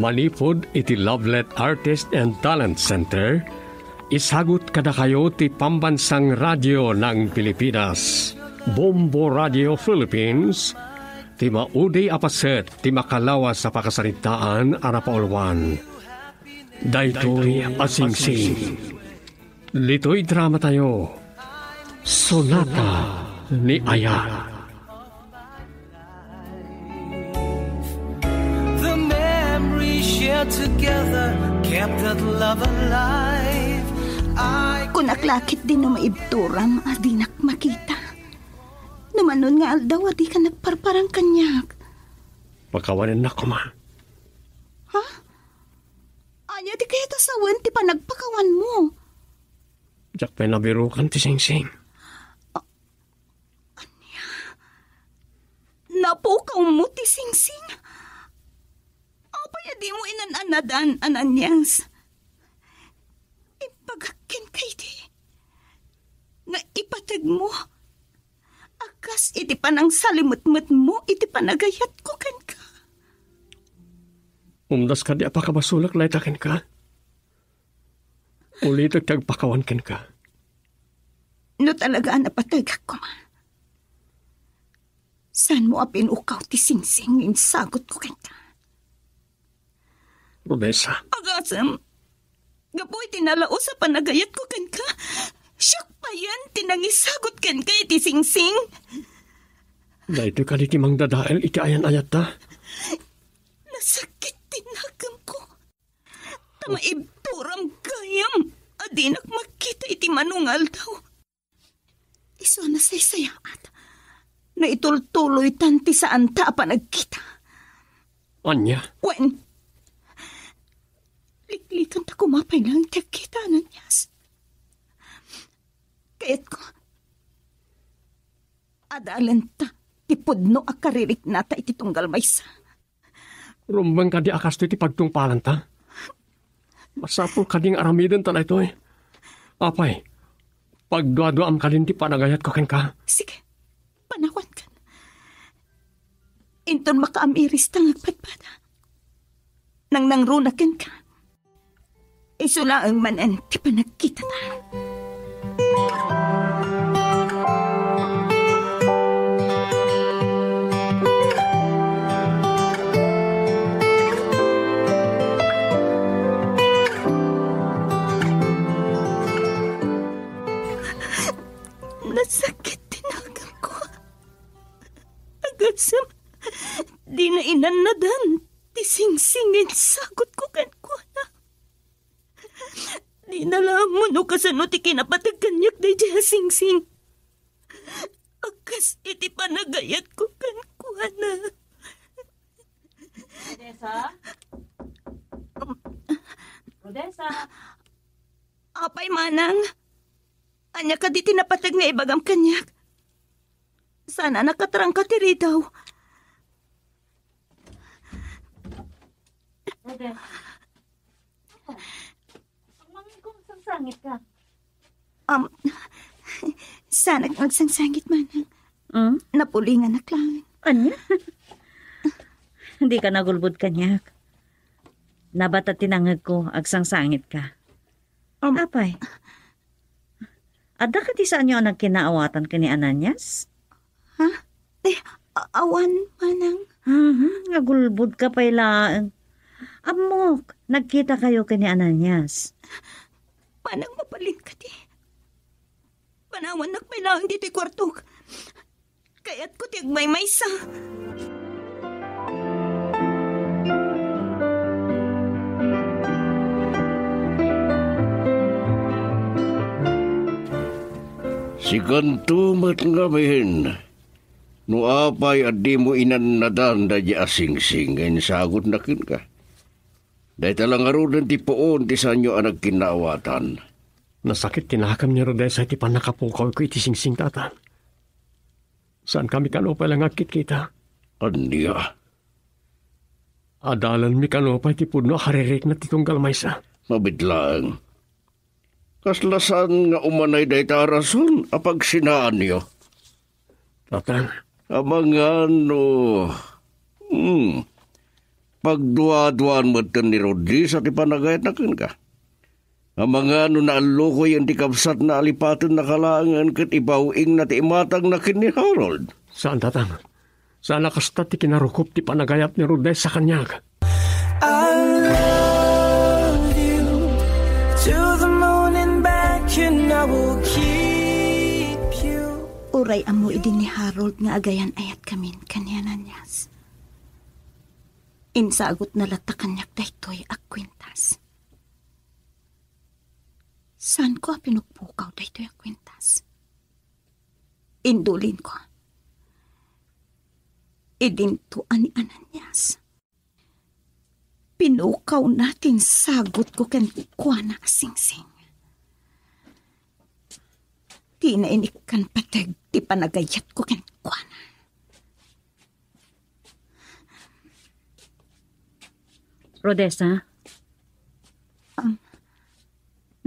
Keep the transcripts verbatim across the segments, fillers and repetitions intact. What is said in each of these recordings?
Manipud iti Lovelet Artist and Talent Center, isagut kadakayo ti Pambansang Radio ng Pilipinas, Bombo Radio Philippines, ti maudi a paset ti makalawas a pakasaritaan a napauluan. Daytoy a singsing. Ditoy drama tayo, Sonata ni Ayat. The memory shared together kept that love alive. I Kunak la ketdi no maibturam a dinak makita. No manon nga aldaw a dika nagparparang kaniak. Pakawanennak koma. Ha? Ania ti kayat a sawen ti panagpakawanmo? Diak pay nabirukan ti singsing. Ania? Napukawmo ti singsing? Apay a dimo inan-annadan, Ananias? Imbagak kenka idi nga ipategmo a kas iti panangsalimetmetmo iti panagayatko kenka. Umdas kadi a pakabasolak dayta kenka? Ulitek ti agpakawan kenka. No talaga a napategak koma, saanmo a pinukaw ti singsing nga insagutko kenka? Rodessa. Agasem, gapu iti nalaus a panagayatko kenka, siak payen ti nangisagut kenka iti singsing. Daytoy kadi ti mangdadael iti ayan-ayatta? Nasakit ti nakemko. Ta maibturam gayam a dinak makita iti mano nga aldaw. Isu a nasaysayaat no itultuloytan ti saanta a panagkita. Ania? Wen, liklikanta koma pay laeng ti agkita, Ananias. Kayatko, adalenta ti pudno a kaririknata iti tunggal maysa. Rumbeng kadi a kastoy ti pagtungpalanta? Masapul kadi nga aramidenta daytoy? Apay, pagduaduaam kadin ti panagayatko kenka? Sige, panawankan. Inton makaamiris ta nga agpadpada, nangnangruna kenka. Isu laeng manen ti panagkitata. Nasakit ti naganko. Agasem, dina inannadan ti singsing nga insagutko kenkuana. Dina la ammo no kasano ti kinapateg kaniak daydiay a singsing a kas iti panagayatko kenkuana. Rodessa? Rodessa? Apay, manang? Ania kadi ti napateg nga ibagam kaniak? Saan a nakatrangka ti ridaw? Rodessa. Mangin kung sangsangit ka. Um, saan a nagsangsangit, manang. Hmm? Napulinganak lang. Ania? Dika nagulbod kaniak. Nabata ti nangegko, agsangsangit ka. Um, Apay, adda kadi saanyo a nagkinaawatan ken ni Ananias? Ha? Eh, a-, awan, manang. Mhm, agulbod ka pay laeng. Ammok, nagkita kayo ken ni Ananias. Manang, mabalin kadi? Panawannak pay laeng ditoy kuartok. Kayatko ti agmaymaysa. Sikanto met ngamin, no apay a dimo inannadan daydiay a singsing nga insagutna kenka. Dayta la ngaruden ti puon ti saanyo a nagkinnaawatan. Nasakit ti nakem ni Rodessa iti pannakapukawko iti singsing, tata. Saankami kano pay la nga agkitkita. Ania? Adalanmi kano pay ti pudno a karirikna ti tunggal maysa. Mabiit laeng. Kasla saan nga umanay dayta a rason a pagsinaanyo? Tatan. Amangan no, hmm, Pagduaduaan metten ni Rodessa ti panagayatna kenka. Amangan no naallukoyen ti kabsatna a lipatennaka laengen ket ibaw-ingna ti imatangna ken ni Harold. Saan, Tatang. Saan a kasta ti kinarukop ti panagayat ni Rodessa kaniak. I love you to the moon and back, and I will keep you. Uray ammo idi ni Harold nga agayan-ayatkamin ken ni Ananias, insagutna latta kaniak daytoy a kuentas. Saanko a pinukpukaw daytoy a kuentas. Indulinko. Idinto a ni Ananias. Pinukawna ti insagutko kenkuana a singsing. Dina inikkan pateg ti panagayatko kenkuana. Rodessa? Um.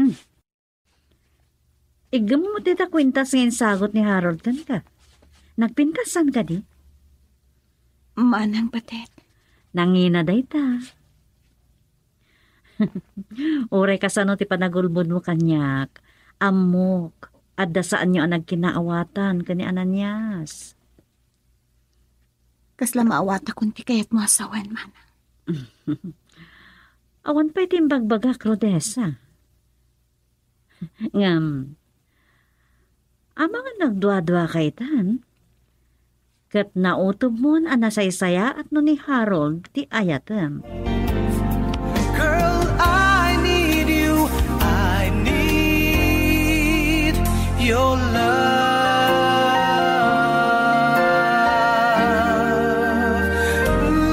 Hmm. Iggemmo dita kuentas nga insagut ni Harold kenka. Nagpintasan kadi? Manang batet. Nangina dayta. Uray kasano ti panagulbodmo kaniak, ammok, adda saanyo a nagkinaawatan ken ni Ananias. Kasla maawatakon ti kayatmo a sawen, Manang. Awan pay ti imbagbagak, Rodessa. Ngem, amangan nagduaduaka itan, ket nautobmon a nasaysayaat no ni Harold ti ayatem. Girl, I need you. I need your love. Ooh.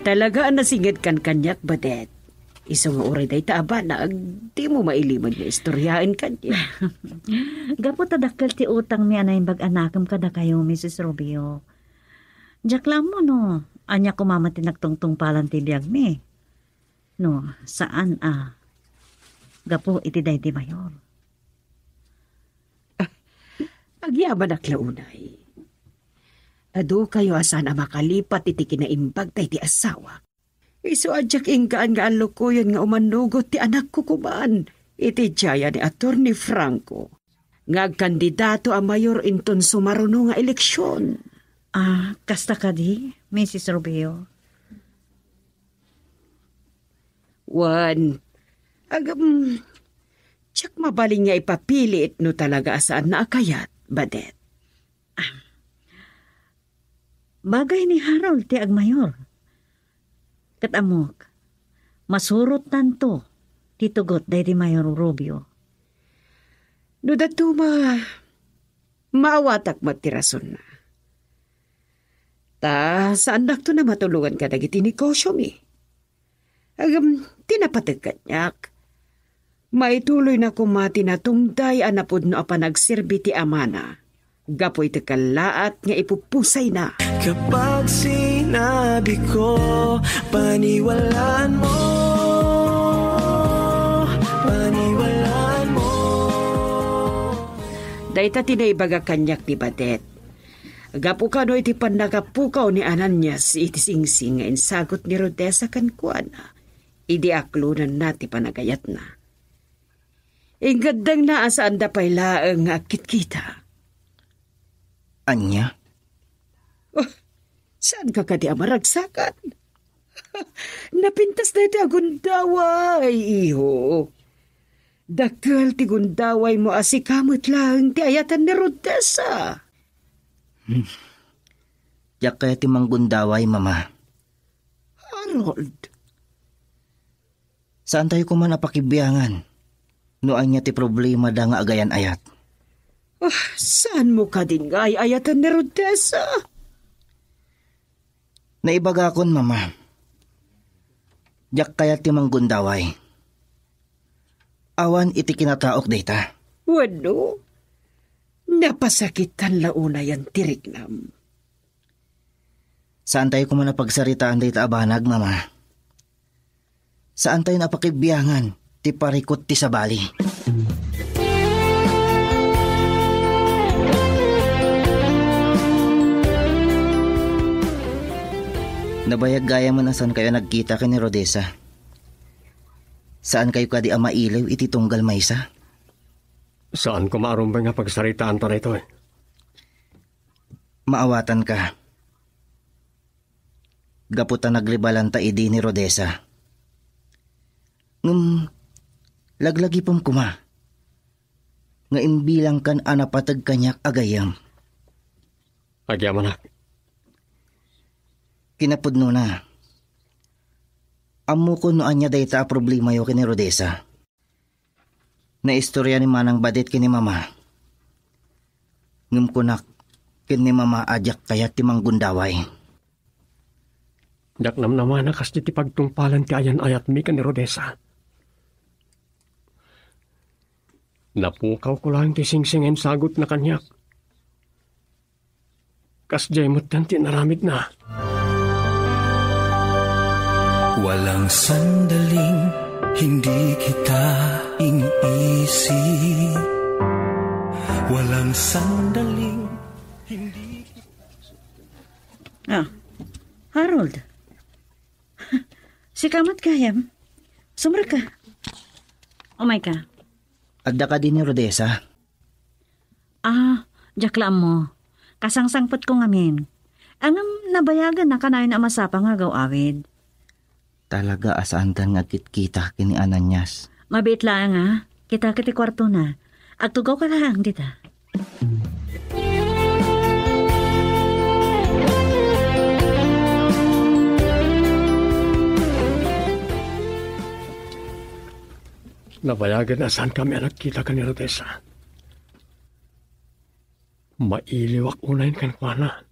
Talaga a nasingedkan kaniak, Badet. Isu nga uray dayta a banag, dimo mailimed nga istoryaen kaniak. Gapu ta dakkel ti utangmi a naimbag a nakem kadakayo, Misis Rubio. Diak la ammo no ania koma met ti nagtungtungpalan ti biagmi. No, saan a gapu iti daydi mayor. Agyamanak la unay. Adukayo a saan a makalipat iti kinaimbag daydi asawak. Isu a diak inggaan nga allukoyen nga umanugot ti anakko koman iti diayan ni Attorney Franco nga agkandidato a mayor inton sumaruno nga eleksion. Ah, kasta kadi, Misis Rubio? Wen, agam, diak mabalin nga ipapili no talaga a saanna a kayat, Badet. Ah, bagay ni Harold ti agmayor. Ket ammok, masurottanto ti tugot daydi Mayor Rubio. No dadduma, maawatak met ti rasonna. Ta saannakto a matulongan kadagiti negosyomi. Agam, ti napateg kaniak, maituloyna koma ti natungday a napudno a panagserbi ti amana gapu iti kallaat nga ipupusayna. Kapag sinabi ko, paniwalaan mo, paniwalaan mo. Dayta ti naibaga kaniak ni Badet. Gapu kano iti pannakapukaw ni Ananias iti singsing nga insagut ni Rodessa kenkuana, idi aklonanna ti panagayatna. Inggaddengna a saanda pay laeng nga agkitkita. Ania? Oh, saanka kadi a maragsakan? Napintas daytoy a gundaway, iho. Dakkel ti gundawaymo a sika met laeng ti ayatan ni Rodessa. Hmm. Diak kayat ti manggundaway, Mama. Harold. Saantayo koman a pakibiangan no ania ti problemada nga agayan-ayat. Ah, saanmo kadin nga ay-ayatan ni Rodessa? Naibagakon, Mama. Diak kayat ti manggundaway. Awan iti kinataok dayta. Wenno, napasakitan la unayen ti riknam. Saantayo koman a pagsaritaan dayta a banag, Mama. Saantayon a pakibiangan ti parikut ti sabali. Nabayag gayamen a saankayo a nagkita ken ni Rodessa. Saankayo kadi a mailiw iti tunggal maysa? Saan koma a rumbeng nga pagsaritaanta daytoy. Maawatanka. Gapu ta nagribalanta idi ni Rodessa. Ngem laglagipem koma nga imbilangkan a napateg kaniak a gayyem. Agyamanak. Kinapudnona, ammokon no ania dayta a problemayo ken ni Rodessa. Naistorya ni Manang Badit ken ni Mama. Ngem kunak ken ni Mama a diak kayat ti manggundaway. Diak namnama a kasdi ti pagtungpalan ti ayan-ayatmi ken ni Rodessa. Napukawko laeng ti singsing a insagutna kaniak. Kasdiay metten ti inaramidna. Walang sandaling hindi kita iniisip. Walang sandaling hindi kita... Ah, Harold. Sika met gayam. Sumrekka. Umayka. Adda kadi ni Rodessa? Ah, diak la ammo. Kasangsangpetko ngamin. Ngem nabayaganna kanayon a masapa nga agaw-awid. Talaga a saantan nga agkitkita ken ni Ananias. Mabiit laeng a, kitak iti kuartona. Agtugawka laeng dita. Nabayagen a saankami a nagkita ken ni Rodessa. Mailiwak unayen kenkuana.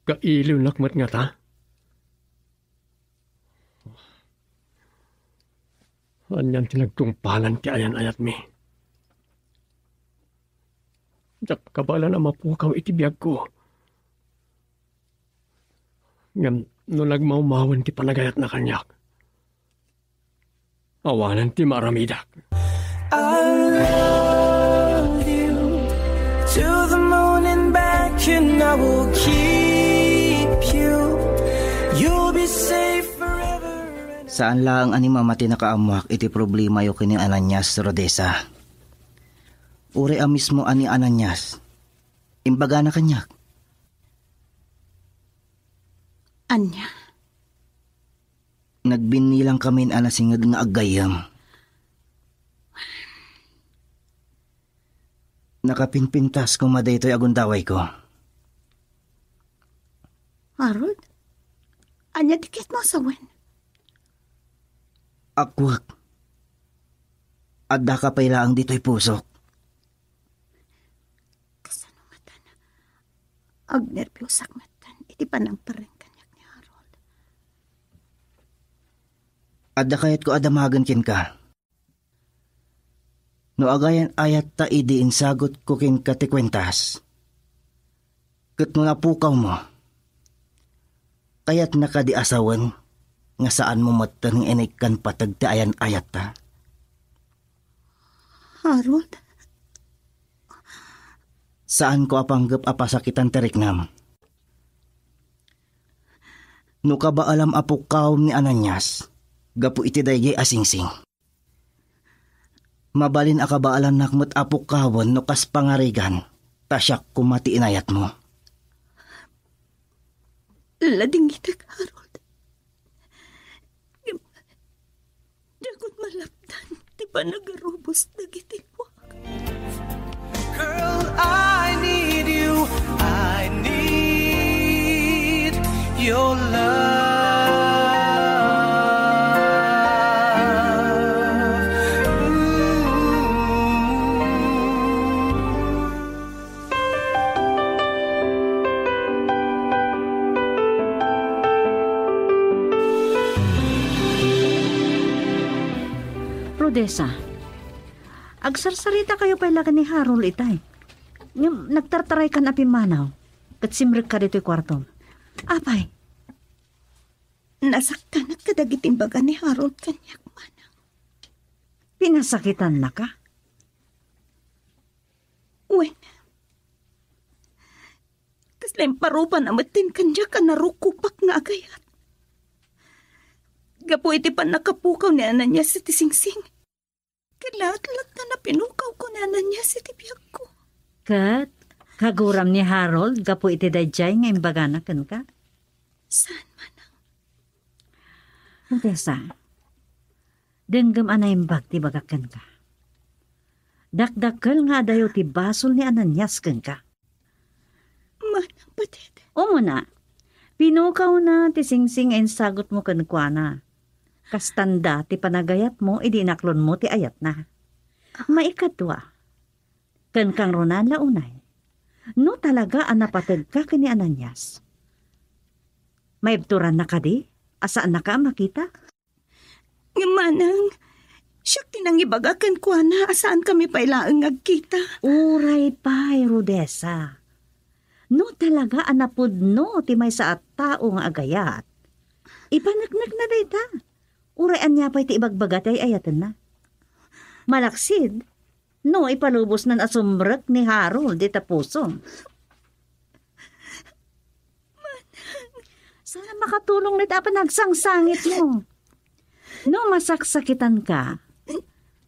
Kailiwnak met ngata? Anian ti nagtungpalan ti ayan-ayatmi? Diak kabaelan a mapukaw iti biagko. Ngem no nagmawmawen ti panagayatna kaniak, awanen ti maaramidak. I love you to the moon and back, and I will keep you. You'll be safe forever and... Saan laeng a ni Mama ti nakaammoak iti problemayo ken ni Ananias, Rodessa. Uray a mismo a ni Ananias, imbagana kaniak. Ania? Nagbinnilang kamin a nasinged nga aggayyem. Nakapinpintas koma daytoy a gundawayko. Harold, ania ti kayatmo a sawen? Akkuak, addaka pay laeng ditoy pusok. Kasano ngatan? Agnerbiusak metten iti panangpareng kaniak ni Harold. Adda kayatko a damagen kenka. No agayan-ayatta idi insagutko kenka ti kuentas, ket no napukawmo, kayatna kadi a sawen nga saanmo metten nga inaikkan pateg ti ayan-ayatta? Harold? Saanko a panggep a pasakitan ti riknam. No kabaelam a pukkawem ni Ananias gapu iti daydiay a singsing, mabalin a kabaelannak met a pukkawen no kas pangarigan ta siak koma ti inayatmo. Ladingitek, Harold. Ngem diakon malapdan ti panagarubos dagiti buak. Girl, I need you. I need your love. Ooh. Rodessa, agsarsaritakayo pay la ken ni Harold itay. Ngem nagtartaraykan a pimmanaw, ket simrekka ditoy kuartom. Apay, Nasaktanak kadagiti imbaga ni Harold kaniak, manang. Pinasakitannaka? Wen, kasla imparupana metten kaniak a narukopak nga agayat. Gapu iti pannakapukaw ni Ananias iti singsing, ket laat-latta a pinukawko ni Ananias iti biagko. Ket kaguram ni Harold gapu iti daydiay nga imbagana kenka? Saan, manang. Odessa, denggem a naimbag ti ibagak kenka. Dakdakkel nga adayo ti basol ni Ananias kenka. Manang Badet. Umuna, pinukawna ti singsing nga insagutmo kenkuana. Kastanda ti panagayatmo idi inaklonmo ti ayatna. Maikadua, ken kangrunaan la unay, no talaga a napategka ken ni Ananias, maibturanna kadi a saannaka a makita? Ngem manang, siak ti nangibaga kenkuana a saankami pay laeng nga agkita. Uray pay, Rodessa. No talaga a napudno ti maysa a tao nga agayat, ipaneknekna dayta. Uray ania pay ti ibagbaga ti ay-ayatenna. Malaksid, no ipalubosnan a sumrek ni Harold ita pusom. Saan a makatulong dayta a panagsangsangitmo? No masaksakitanka,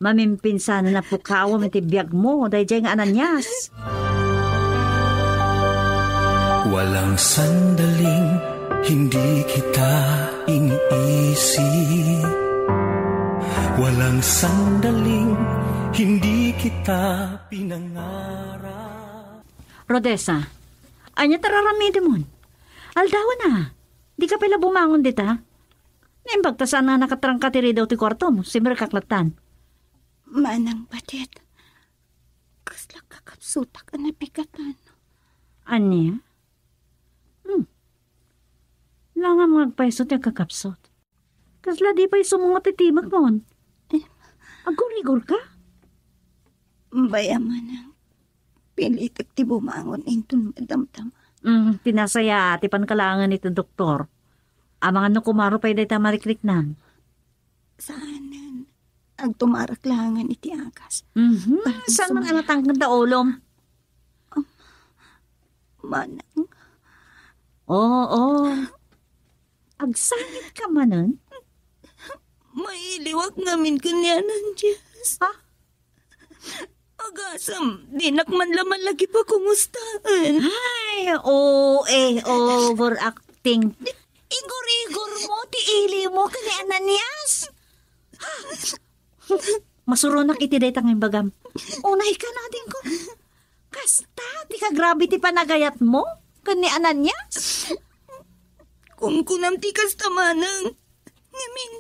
mamimpinsanen a pukawem iti biagmo daydiay nga Ananias. Walang sandaling hindi kita iniisip. Walang sandaling hindi kita pinangarap. Rodessa, ania ti ar-aramidemon? Aldaw na. Dika pay la bumangon dita? Naimbag ta saan a nakatrangka ti ridew ti kuartom. Simrekak lattan. Manang Badet, kasla kakapsutak a nabigatan. Ania? Hmm. Langam nga agpayso ti agkakapsut. Kasla di pay sumungot ti timekmon. Eh. Agurigor ka? Bay a manang, pilitek ti bumangon inton madamdama. Mm, ti nasayaat ti pankalangen iti doktor. Amangan no kumaro pay dayta marikriknam. Saanen. Agtumarak laengen iti agas. Mhm. Para saan man sumaya. Anatangken ta ulom? Um, manang. Oo. Agsangit ka manen? Mailiwak ngamin ken ni Ananias. Ha? Agasem, dinak man la malagip a kumustaen. Ay, O A, overacting. Igor-igor mo ti ili mo ken ni Ananias. Masuronak iti dayta nga imbagam. Unay ka, adingko. Kasta ti kagrabe ti panagayat mo ken ni Ananias? Kunkunam ti kasta manang. Ngamin,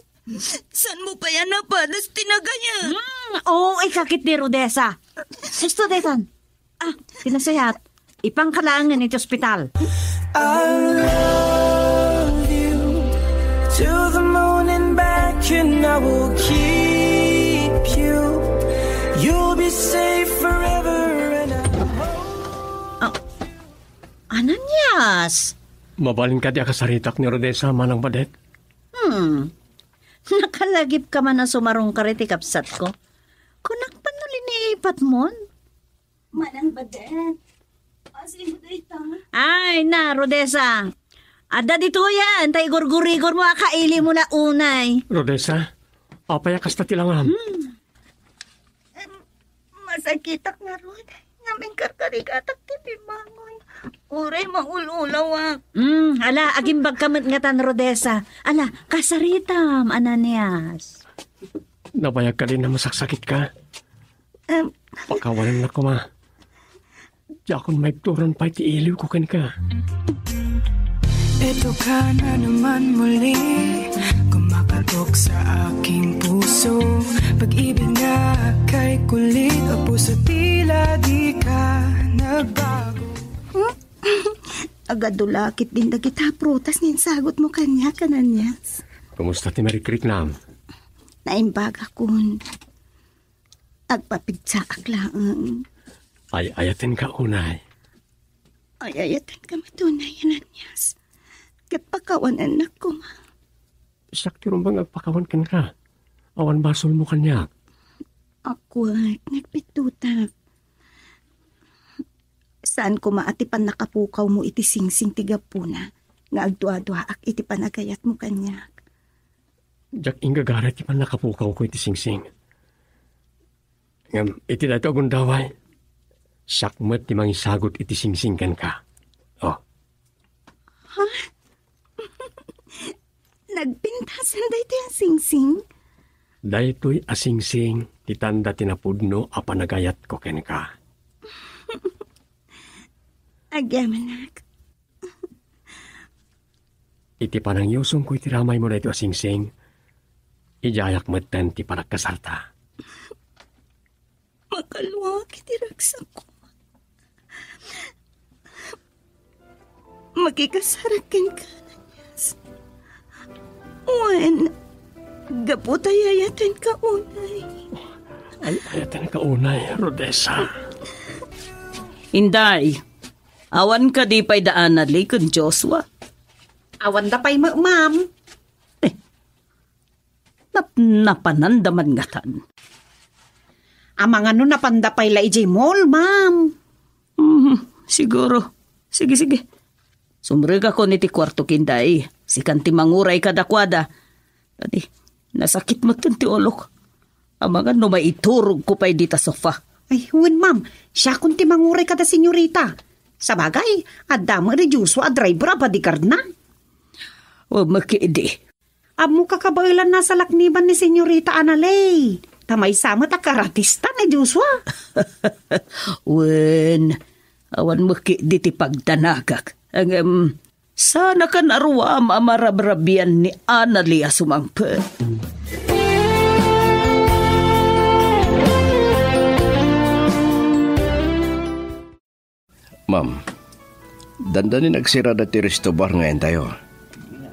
saan mo pay a napadas ti nagayat? Hmm, oo, ikaw ket ni Rodessa. Husto daytan. Ah, ti nasayaat. Ipangka laengen iti ospital. I'll love you till the moon and back, and I will keep you. You'll be safe forever, and I hope. Ah, Ananias! Mabalin kadi a kasaritak ni Rodessa, Manang Badet? Hmm. Nakalagip ka man a sumarungkar iti kabsatko. Kunak pay no liniipatmon? Manang Badet. Asino dayta? Ay, na, Rodessa. Adda ditoyen, ta igurgurigor mo a kaili mo la unay. Rodessa, apay a kasta ti langam? Hmm. Em, masakitak ngarud. Ngem inkarkarigatak ti bimangon. Uray maul-ulawak. Hmm, ala, agimbag ka met ngatan, Rodessa. Ala, kasaritam, Ananias. Nabayag ka din a masaksakit ka. Em. Pakawalennak koma. Diakon maibturan pay ti iliwko kenka. Ito ka na naman muli, kumakatok sa aking puso. Pag-ibig na kay kulit, o puso tila di ka nagbago. Hmm? Agadulakit din dagita prutas nga insagot mo kaniak, Ananias. Kumusta ti marikriknam? Naimbagakon. Agpapigsaak laeng. Ay-ayatenka unay. Ay-ayatenka met unay, Ananias. Ket pakawanennak koma. Siak ti rumbeng agpakawan kenka. Awan basolmo kaniak. Akwet, nagpittutak. Saan koma a ti pannakapukawmo iti singsing ti gapuna nga agduaduaak iti panagayatmo kaniak. Diak inggagaray ti pannakapukawko iti singsing. Ngem iti daytoy a gundaway, siak met ti mangisagut iti singsing kenka. Oh. Ha? Nagpintasen daytoy a singsing? Daytoy a singsing ti tanda ti napudno a panagayatko kenka. Agyamanak. Iti panangyusongko iti ramaymo daytoy a singsing, idiayak metten ti panagkasarta. Makaluak iti ragsakko. Makikasarak kenka, Ananias. Wen, gapu ta ay-ayatenka unay. Ay-ayatenka unay, Rodessa. Inday, awan kadi pay da Anali ken Joshua? Awan da pay, ma-, ma'am. Eh, nap-, napananda man ngatan. Amangan no napanda pay la idiay mall, ma'am. Hmm, siguro. Sige, sige. Sumrekakon iti kuartok, Inday. Sikan ti manguray kadakuada. Kadi, nasakit metten ti ulok. Amangan no maiturogko pay dita sofa. Ay, wen, ma'am. Siakon ti manguray kada senyorita. Sabagay, adda met ni Joshua a driver a bodyguardna. O, makidi. Ammok a kabaelanna a salakniban ni Senyorita Anali. Ta maysa met a karatista ni Joshua. Wen, awan met ketdi ti pagdanagak. Ngem, saankan a ruam a marabrabian ni Anali a sumangpet. Ma'am, dandanin agsirada ti resto bar nga entayo.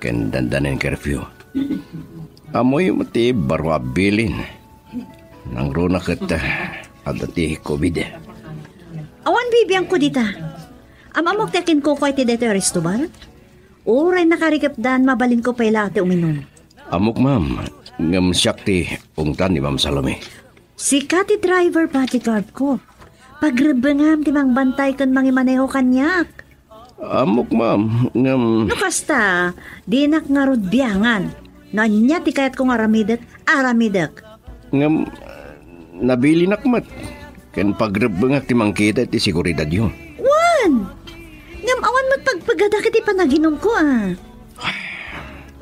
Ken dandanin curfew. Ammoyo met ti baro a bilin. Nangruna ket, ah, adda ti covid. Awan bibiangko dita. Am-ammok ti akinkukuay ti daytoy a resto bar? Uray nakarikepdan, mabalinko pay la ti uminum. Ammok, ma'am, ngem siak ti ungtan ni Ma'am Salome. Sika ti driver bodyguard ko. Pagrebbengam ti mangbantay ken mangimaneho kaniak. Ammok, ma'am, ngem... No kasta, dinak ngarud biangan. No ania ti kayatko nga aramidek, aramidek. Ngem, nabilinak met. Ken pagrebbengak ti mangkita iti seguridadyo. Wen! Ngem awan met pagpegadak iti panaginumko, a.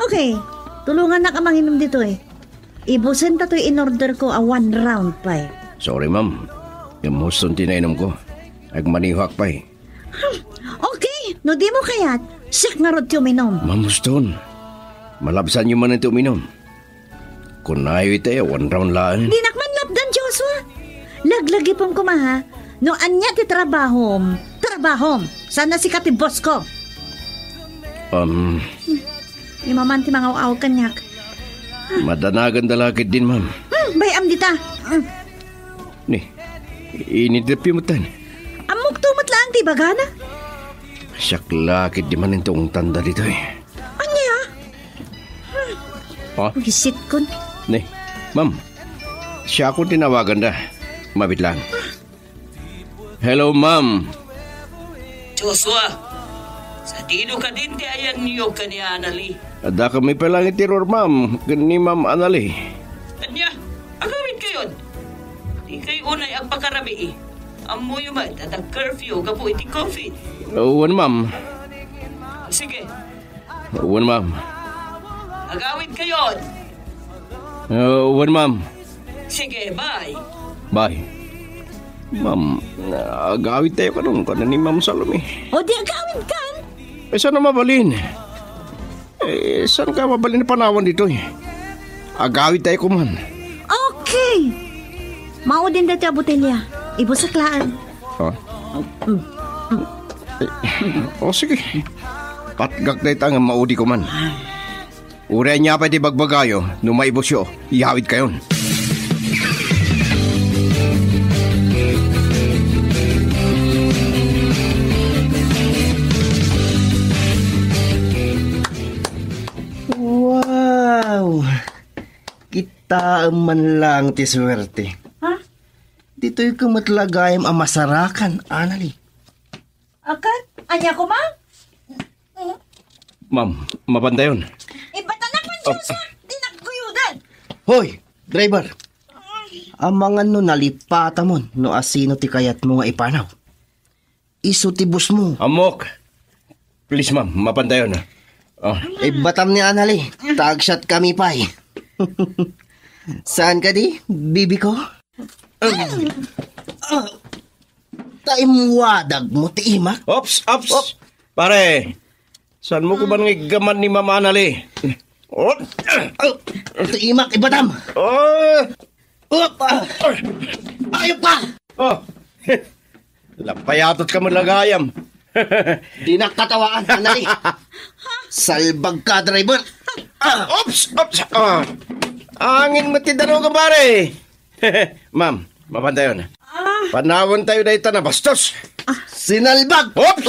Okay, tulongannak a manginum ditoy. Ibusenta toy in-orderko a one round pay. Sorry, ma'am. Ngem huston ti nainumko. Agmanehoak pay. Hmm, okay, no dimo kayat, siak ngarud ti uminum. Ma'am Huston, malabsanyo manen ti uminum. Kunayo itay a one round laeng. Dinak man lapdan, Joshua. Laglagipem koma, ha? No ania ti trabahom, trabahom. Saan a sika ti boss ko. Um. Imaman ti mangaw-aw kaniak. Madanaganda la ketdin, ma'am. Hmm, bay-am dita. Hmm. Ni, inidepyo metten. Ammokto met laeng ti ibagana. Siak la ketdi manen ti ungtanda ditoy. Ania? Ha? Wisitkon. Ni, ma'am. Siakon ti nawaganda. Mabit lang. Hello, ma'am. Joshua, sadino kadin ti ayanyo ken ni Anali? Adda kami pay laeng iti ruar, ma'am, ken ni Ma'am Anali. Ania? Agawidkayon? Dikay unay agpakarabii. Ammoyo met a nag-curfew gapu iti covid. Uh, wen, ma'am. Sige. Wen, ma'am. Agawidkayon. Uh, wen, ma'am. Sige, bye. Bye. Ma'am, agawidtayo kanon, kuna ni Ma'am Salome. O di agawidkan? Eh, saan a mabalin? Eh, saan ka mabalin a panawan ditoy? Agawidtayo koman. Okay. Maudin daytoy a botelya. Ibusek laeng. Oh. Eh, oh, sige. Patgak dayta nga maudi koman. Uray ania pay ti bagbagayo, no maibusyo, iyawidkayon. Wow! Taem man lang ti suerte. Ha? Ditoy ka met la gayam a masarakan, Anali. Akat? Ania koma? Ma'am, mapantayon. Ibatanak man, oh, Joshua, di nagkuyudan. Hoy, driver. Amangan no nalipatamon no asino ti kayatmo nga ipanaw. Isu ti boss mo. Ammok. Please, ma'am, mapantayon. Oh. Ibatam ni Anali. Tagsiat kami pay. Saan ka di, bibi ko? Ah, ta imwadag mo ti imak? Ops, ops. Op. Pare, saan mo ko man nga iggaman ni Ma'am Anali? Op. Ti imak, ibatam. Oh. Op. Ayop ka! Oh. Lapayatot ka man lagayam. Di nakatawaan, Anali. Salbag ka, driver. Ah. Ops, ops. Ah. Angin mo ti daruga, pare. Ma'am, mapantayon. Ah. Panawan tayo dayta na bastos. Sinalbag! Oops!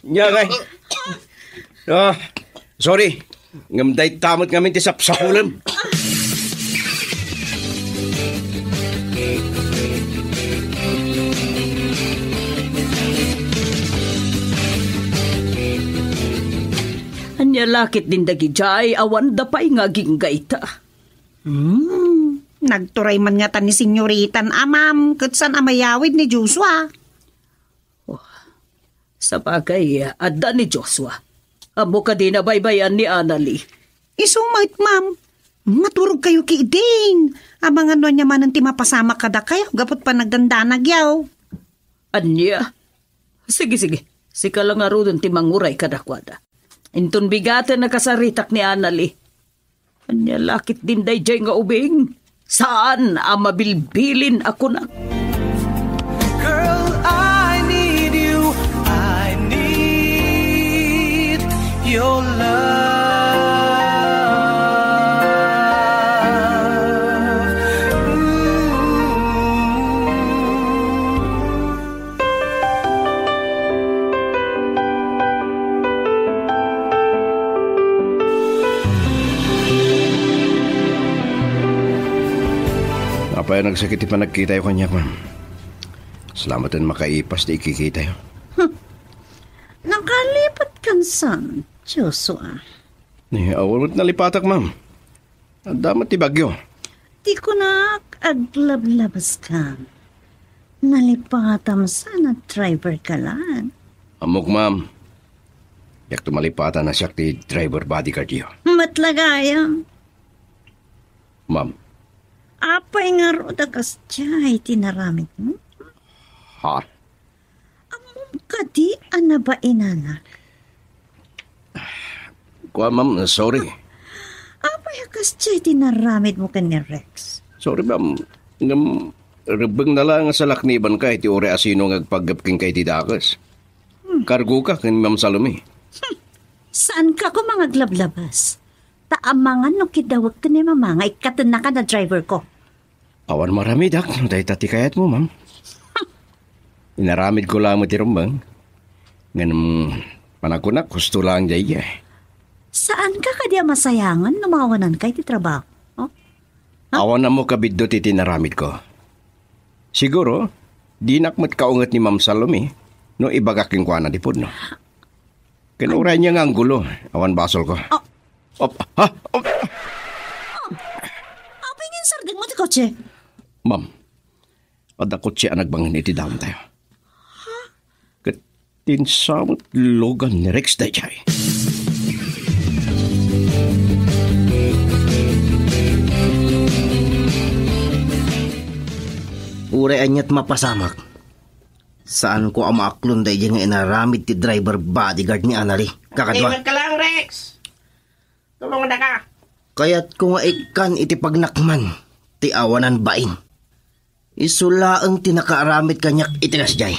Nya, kay. Ah, sorry. Ngem dayta met ngamin ti sapsapulem. Ania la ketdin dagidiay, awanda pay nga aginggayta. Hmm, nagturay man ngata ni Senyoritan a ma'am ket saan a mayawid ni Joshua. Oh, sabagay, adda ni Joshua. Ammo kadi nabaybay-an ni Anali? Isu met, ma'am. Maturog kayo ketdin. Amangan no ania manen ti mapasamak kadakayo gapu ta panagdandanagyo. Ania? Sige, sige. Sika la ngaruden ti manguray kadakuada. Inton bigaten a kasaritak ni Anali. Ania la ketdin daydiay nga ubing? Saan a mabilbilin a kunak? Girl, I need you. I need your love. Mm. Apay a nagsakit ti panagkitayo kaniak, ma'am? Salamaten makaipas ti ikikitayo. Hmm. Nakalipat kan saan, Joshua? Eh, awan met nalipatak, ma'am. Adda met ti bagyo. Ti kunak, aglablabaska. Nalipatam sa a driver ka laeng. Ammok, ma'am. Diak to malipatan a siak ti driver bodyguard yo. Met la gayam. Ma'am. Apay ngarud a kasdiay ti inaramidmo? Ha? Ammom kadi a nabainanak? Kua, ma'am, sorry. Apay a kasdiay ti inaramidmo ken ni Rex? Sorry, ma'am. Ngem, rebbengna laeng a salaknibanka iti uray asino nga agpaggep kenka iti dakes. Hmm. Kargoka ken Ma'am Salome. Hmm. Saanka koma nga aglablabas? Ta amangan no kidawek ken ni Mama nga ikkatennaka a driver ko. Awan maramid, ak, no dayta ti kayatmo, ma'am. Inaramid ko laeng met ti rumbeng. Ngem, panagkunak, husto laeng daydiay. Saanka kadi a masayangan no mawananka iti trabaho? Oh? Ha? Awan ammo kabiddo ti inaramid ko. Siguro, dinak met kaunget ni Ma'am Salome no ibagak kenkuana ti pudno. Ken uray ania nga anggulo, awan basolko. Oh. Op, ha? Op. Apay nga insardengmo ti kotse? Ma'am, adda kotse a nagbangen iti daontayo. Ket ti insamet lugan ni Rex daydiay. Uray aniat mapasamak, saanko a maaklon daydiay nga inaramid ti driver bodyguard ni Anali. Kakadua. Ay, magkalang, Rex! Tulongdaka. Kayatko nga ikkan iti pagnakman ti awanan bain. Isu laeng ti nakaaramid kaniak iti kasdiay.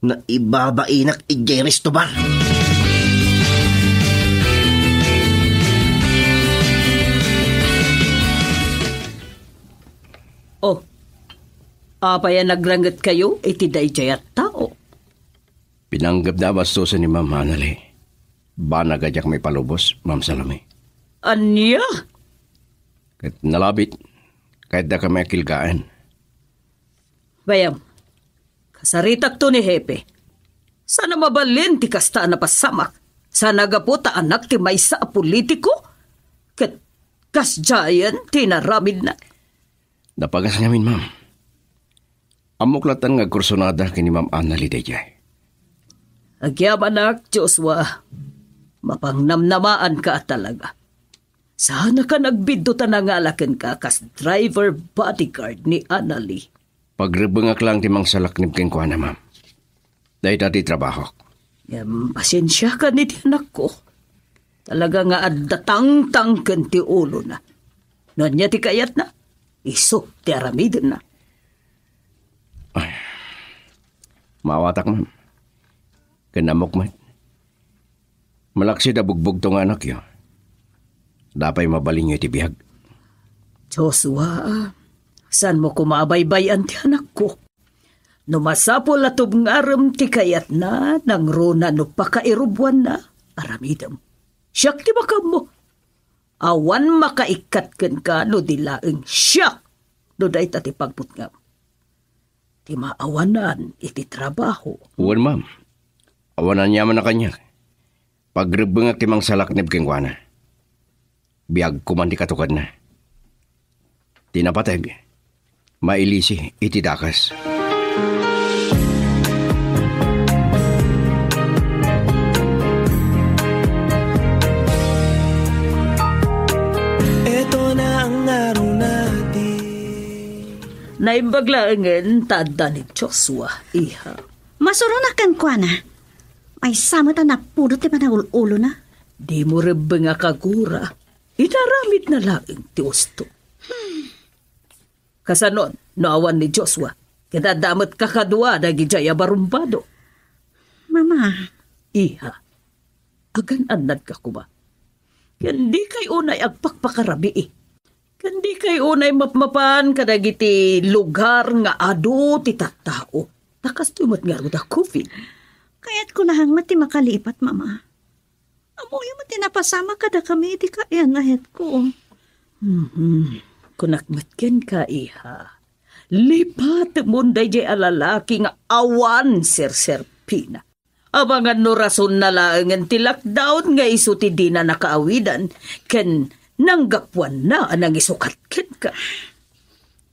Naibabainak idiay resto bar. Oh, apay a nagrangetkayo iti daydiay a tao? Pinanggepda a bastosen ni Ma'am Anali. Banag a diak maipalubos, Ma'am Salome. Ania? Ket nalabit, kayatda kami a kilgaen. Bayam, kasaritakto ni Hepe. Saan a mabalin ti kasta a napasamak. Saan a gapu ta anak ti maysa a politiko? Ket kasdiayen ti inaramidna. Napagas ngamin, ma'am. Ammok latta nga agkursunada ken ni Ma'am Annalie daydiay. Agyamanak, Joshua. Mapangnamnamaanka a talaga. Saanaka nagbiddut a nangala kenka kas driver bodyguard ni Annalie. Pagrebbengak laeng ti mangsalaknib kenkuana, ma'am. Dayta ti trabahok. Ngem pasensiakan iti anakko. Talaga nga adda tangtangken ti ulona. No ania ti kayatna, isu ti aramidenna. Ay, maawatak, ma'am. Ken ammok met. Malaksid a bugbugto nga anakyo, adda pay mabalinyo iti biag. Joshua, saanmo koma a baybay-an ti anakko? No masapul a tubngarem ti kayatna, nangruna no pakairuboanna, aramidem. Siak ti makaammo. Awan makaikkat kenka no di laeng siak no dayta ti pagbutngam. Ti maawanan iti trabaho. Wen, ma'am. Awan aniaman a kaniak. Pagrebbengak ti mangsalaknib kenkuana. Biagko man ti katukadna. Ti napateg, mailisi iti dakes. Naimbag laengen ta adda ni Joshua, iha. Masuronak kenkuana. Maysa met a napudot ti panagul-ulona. Dimo rebbeng a kagura. Inaramidna laeng ti usto. Kasano no awan ni Joshua? Ket adda met kakadua dagidiay a barumbado. Mama. Iha, agan-annadka koma. Ken dikay unay agpakpakarabii. Ken dikay unay mapmapan kadagiti lugar nga adu ti tattao. Ta kastoy met ngarud a covid. Kayatko laeng met ti makalipat, Mama. Ammoyo met ti napasamak kadakami iti kaayan-ayatko. Mhm. Kunak met kenka, iha. Lipatemon daydiay a lalaki nga awan serserpina. Amangan no rasonna laengen ti lockdown nga isu ti dina nakaawidan ken nanggapuanna a nangisukat kenka.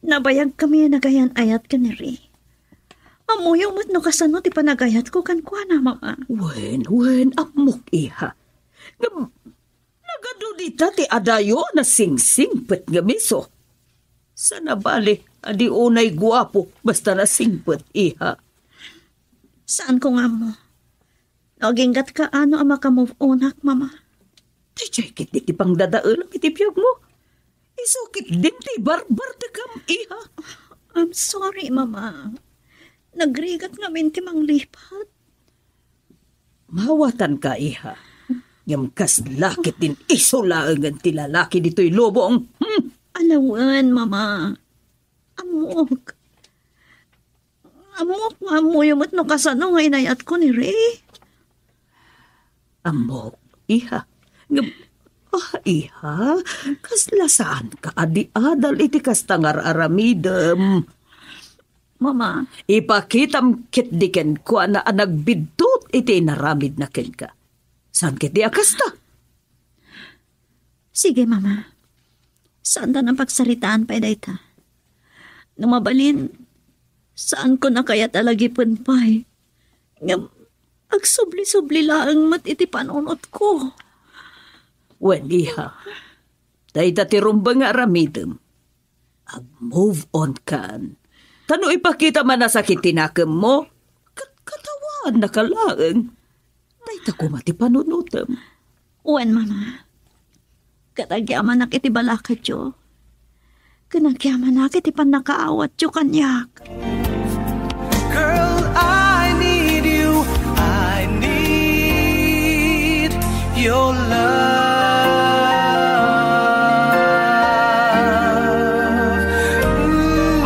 Nabayagkami a nagayan-ayat ken ni Ray. Ammoyo met no kasano ti panagayatko kenkuana, Mama. Wen, wen, ammok, iha. Ngem, nagadu dita ti adayo a nasingsingpet ngem isu. Saan a bale a di unay guapo basta nasingpet, iha. Saanko nga ammo. No aginggatka ano a maka-move onak, Mama. Daydiay ketdi ti pangdadaelam iti biagmo. Isu ketdin ti barbartekam, iha. I'm sorry, Mama. Nagrigat ngamin ti manglipat. Mawatanka, iha. Ngem kasla ketdin isu laengen ti lalaki ditoy lubong. Hmm? Alawen, Mama. Ammok. Ammok nga ammoyo met no kasano nga inayatko ni Ray. Ammok, iha. Ngem, ah, iha, kasla saanka a di adal iti kasta nga ar-aramidem. Mama. Ipakitam ketdi kenkuana a nagbiddut iti inaramidna kenka. Saan ketdi a kasta? Sige, Mama. Saantan a pagsaritaan pay dayta. No mabalin, saanko a kayat a lagipen pay. Ngem agsubli-subli laeng met iti panunotko. Wen, iha, dayta ti rumbeng nga aramidem. Ag-move on kan. Ta no ipakitam a nasakit ti nakemmo, kat-, katawaannaka laeng. Dayta koma ti panunotem. Wen, Mama. Ket agyamanak iti balakadyo. Ken agyamanak iti pannakaawatyo kaniak. Girl, I need you. I need your love. Ooh.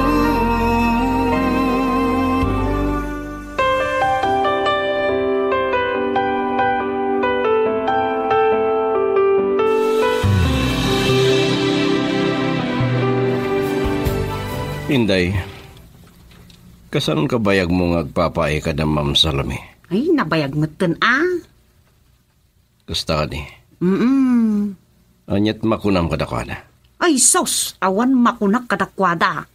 Day, kasano kabayagmo nga agpapaay kada Ma'am Salome? Ay, nabayag metten, a. Kasta kadi? Mm-mm. Ania't makunam kadakuada? Ay, sus! Awan makunak kadakuada.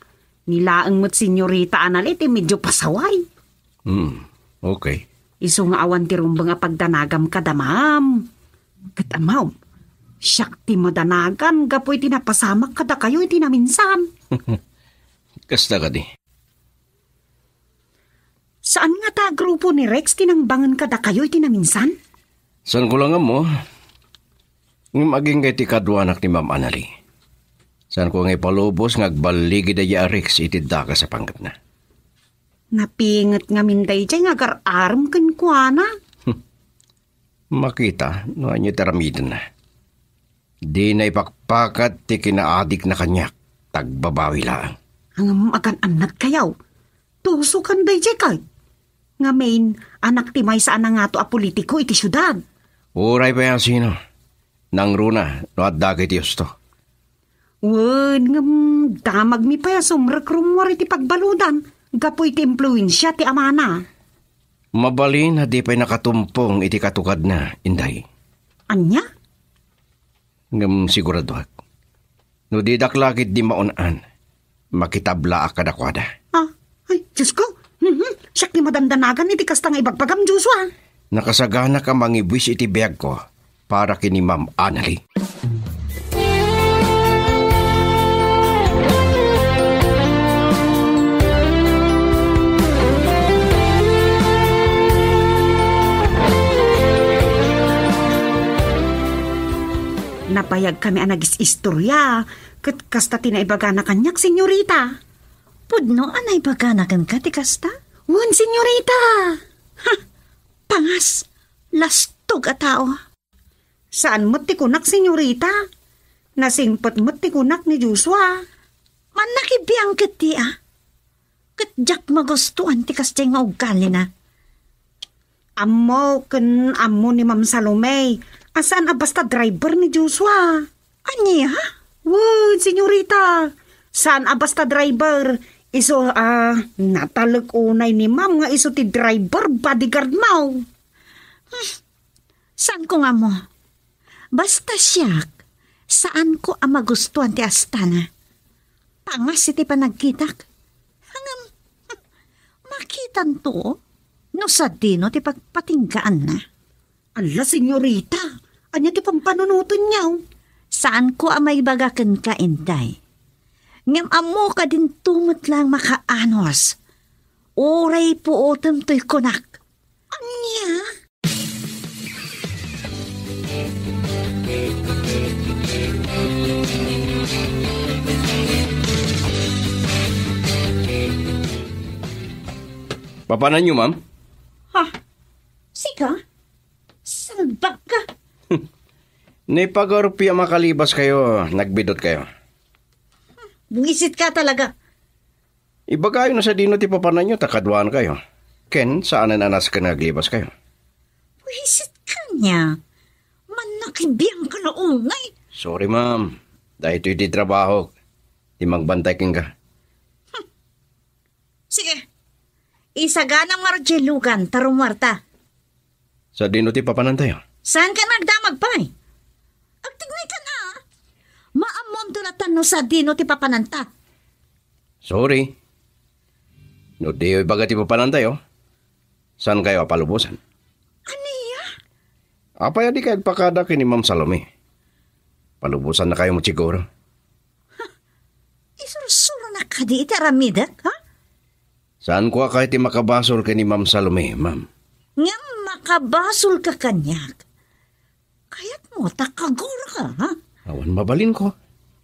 Ni laeng met Senyorita Anali ti medyo pasaway. Hmm, okay. Isu nga awan ti rumbeng a pagdanagam kada Ma'am. Ket ammom, siak ti madanagan gapu iti napasamak kadakayo iti naminsan. Kasta kadi? Saan ngata a grupo ni Rex ti nangbangen kadakayo iti naminsan? Saanko la nga ammo. Ngem agingga iti kaduanak ni Ma'am Anali. Saanko nga ipalubos nga agbaligi daydiay a Rex iti dakes a panggepna. Napinget ngamin daydiay nga agar-arem kenkuana. Makita no ania ti aramidenna. Dina ipakpakat ti kinaadikna kaniak, ta agbabawi laeng. Ngem agan-annadkayo. Tusokan daydiay kay. Ngamin, anak ti maysa a nangato a politiko iti siudad. Uray pay a sino. Nangruna no adda ket ti husto. Wen, ngem damagmi pay a sumrek rummuar iti pagbaludan gapu iti impluensia ti amana. Mabalin a di pay nakatumpong iti katukadna, Inday. Ania? Ngem siguradoak, no didak la ketdi maun-an, makitablaak kadakuada. Ah, ay, Diyos ko! Mhm. Siak ti madandanagan iti kasta nga ibagbagam, Joshua. Nakasaganak a mangibuis iti biagko para ken ni Ma'am Anali. Nabayagkami a nagis-istorya, ket kasta ti naibagana kaniak, Senyorita. Pudno a naibagana kenka ti kasta? Wen, Senyorita. Ha! Pangas, lastog a tao. Saan met ti kunak, Senyorita. Nasingpet met ti kunak ni Joshua. Mannakibiang ketdi, a. Ket diak magustuan ti kasdiay nga ugalina. Ammo ken ammo ni Ma'am Salome a saan a basta driver ni Joshua. Ania? Wen, Senyorita, saan a basta driver. Isu a natalek unay ni Ma'am nga isu ti driver bodyguard mo. Hmm. Saanko nga ammo. Basta siak, saanko a magustuan ti astana. Pangas iti panagkitak. Ngem, makitanto no sadino ti pagpatinggaanna. Alla, Senyorita, ania ti pampanunotenyo? Saanko a maibaga kenka, Inday. Ngem ammok a dinto met laeng makaanus. Uray puotem toy kunak. Ania? Papananyo, ma'am? Ha? Sika? Salbag ka! Naipagarupyo a makalibas kayo, nagbidot kayo. Buwisit ka talaga. Ibagayo no sadino ti papananyo ta kaduan kayo. Ken saanen a nasken nga aglibas kayo. Buwisit ka niya. Mannakibiang ka na unay. Sorry, ma'am. Daytoy ti trabahok. Ti magbantay kenka. Hmm. Sige. Isaganam ngarud diay lugan ta rummuarta. Sadino ti papanantayo? Saan ka nagdamag pay? Agtignay ka na. Maammonto latan no sadino ti papananta. Sorry. No diyo ibaga ti papanantayo, saan kayo a palubosan? Ania? Apay a di kayo agpakada ken ni Ma'am Salome? Palubosan na kayo mo siguro. Isursuronak kadi iti aramidek, ha? Saan ko a kayo ti makabasol ken ni Ma'am Salome, ma'am? Ngem makabasol ka kaniak. Kayat mo ta kagura ka, ha? Awan mabalin ko.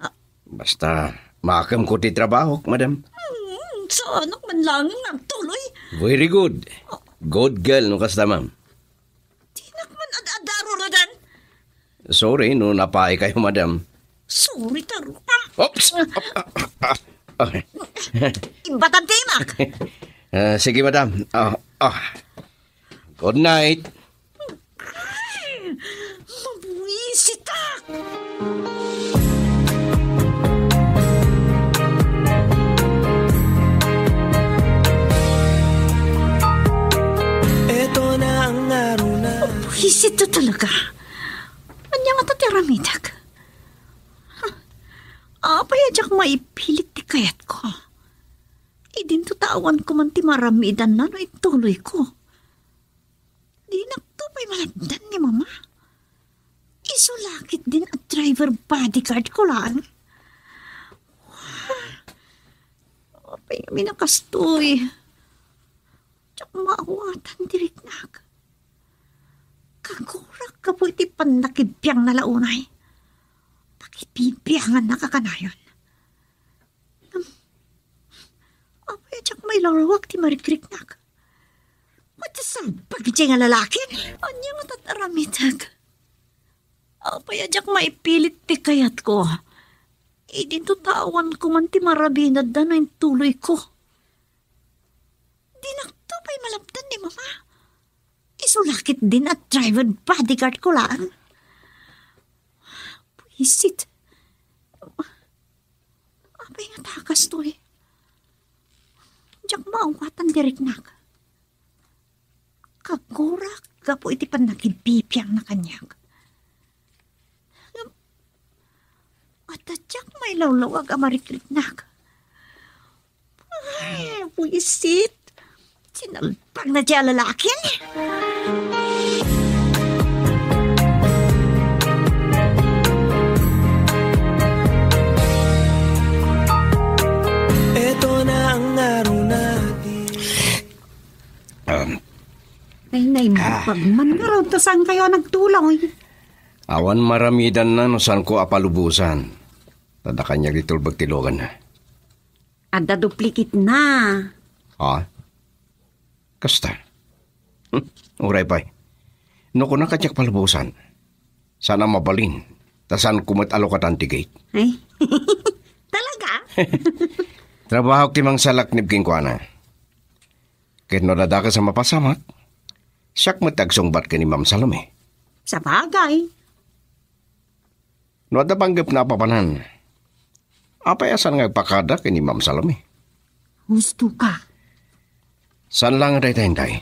Ah. Basta, maakem ko ti trabahok, madam. Hmm, saanak man langin nga agtuloy. Very good. Good girl, no kasta, ma'am. Dinak man ad-adaro, Rodan. Sorry no napaay kayo, madam. Sorry, ta, Rodan. Oops! Ah, ah, ah, ah. Okay. Imbatan ti imak. Ah, sige, madam. Ah, ah. Good night. Ay, mabuisitak. Buisit talaga. Ania ngata ti aramidek? Apay a diak maipilit ti kayatko? Idinto ta awan ko man ti maaramidanna no ituloyko. Dinakto pay malabdan ni Mama. Isu la ketdin a driver bodyguardko laeng. Apay ngamin a kastoy? Diak maawatan ti riknak. Kagurak gapu iti pannakibbiangna la unay. Pakibibiangannak a kanayon. Ngem, apay a diak mailawlawag ti marikriknak? Ket ti salbag idiay nga lalaki? Ania ngata ti aramidek? Apay a diak maipilit ti kayatko? Idinto ta awan ko man ti maaramidanna no intuloyko. Dinakto pay malabdan ni Mama. Isu la ketdin a driver bodyguardko laeng. Buisit. Apay ngata a kastoy? Diak maawatan ti riknak. Kagurak gapu iti pannakibibiangna kaniak. Ngem, adda diak mailawlawag a marikriknak. Ay, buisit. Sinalbagna diay a lalaki. Eto na ang narunati. Um, Nay, nay, ah. Pagman nga raw, ta saan kayo nagtuloy? Awan maramidanna no saanko a palubosan. Ta adda kaniak ti tulbek ti loganna. Adda duplicate na. Ha? Kasta? Hm, uray pay. No kunak a diak palubosan, saan a mabalin, ta saanko met a lukatan ti gate. Ay. Talaga? Trabahok ti mangsalaknib kenkuana. Ket no adda dakes a mapasamak, siak met ti agsungbat ken ni Ma'am Salome. Sabagay. No adda panggepna a papanan, apay a saan nga agpakada ken ni Ma'am Salome? Husto ka. Saan laeng dayta, Inday?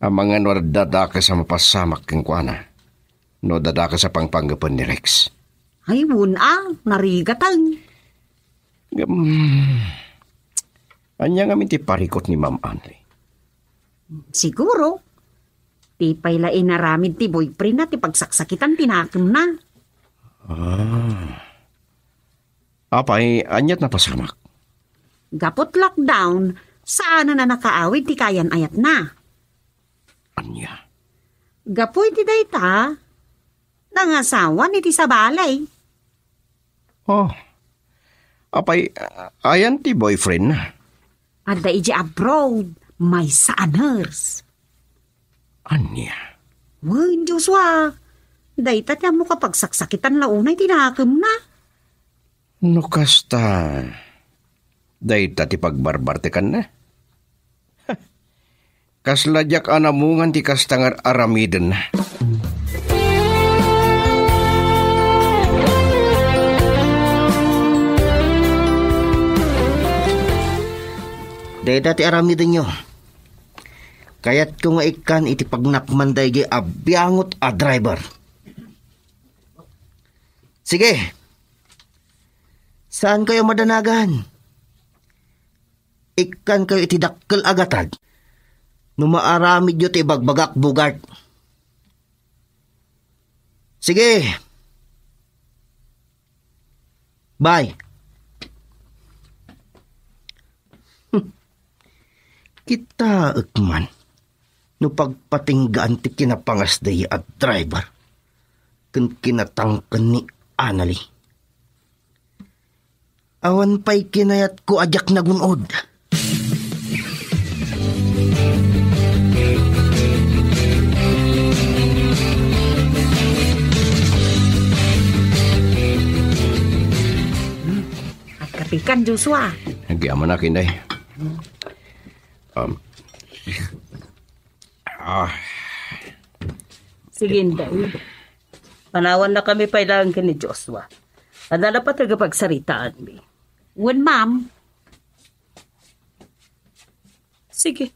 Amangan no adda dakes a mapasamak kenkuana, no adda dakes a pangpanggepen ni Rex. Ay, wen a, narigatan. Ngem, ania ngamin ti parikut ni Ma'am Anli? Siguro, ti pay la inaramid ti boyfriendna ti pagsaksakitan ti nakemna. Ah. Apay, aniat napasamak? Gaput lockdown, saanen a nakaawid ti kayan-ayatna. Ania? Gapu iti dayta, nangasawan iti sabali. Oh. Apay, ayan ti boyfriendna? Adda idiay abroad, maysa a nurse. Ania? Wen, Joshua. Dayta ti ammok a pagsaksakitan la unay ti nakemna. No kasta, dayta ti pagbarbartekanna? Kasla diak a namungan ti kasta nga aramidenna. Dayta ti aramidenyo. Kayatko nga ikkan iti pagnapman daydi a biangot a driver. Sige. Saan kayo madanagan? Ikkan kayo iti dakkel a gatad no maaramidyo ti ibagbagak, Bogart. Sige. Bye. Kitaek man no pagpatinggaan ti kinapangasda a driver ken kinatangken ni Anali. Awan pay kinayatko a diak nagun-od. Agkapikan, Joshua. Agyamanak, Inday. Um, ah. Sige, Inday. Panawannakami pay laeng ken ni Joshua. Adda la pateg a pagsaritaanmi. Wen, ma'am. Sige,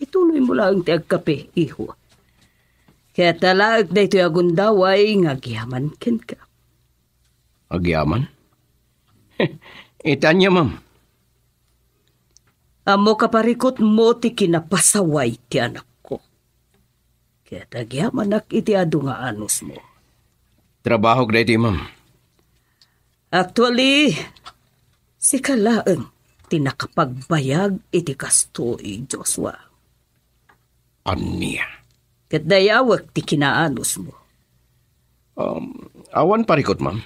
ituloy mo laeng ti agkape, iho. Ket alaek daytoy a gundaway nga agyaman kenka. Agyaman? Iti ania, ma'am? Ammok a parikutmo ti kinapasaway ti anakko. Ket agyamanak iti adu nga anusmo. Trabahok daytoy, ma'am. Actually, sika laeng ti nakapagbayag iti kastoy, Joshua. Ania? Ket dayawek ti kinaanusmo. Um, awan parikut, ma'am.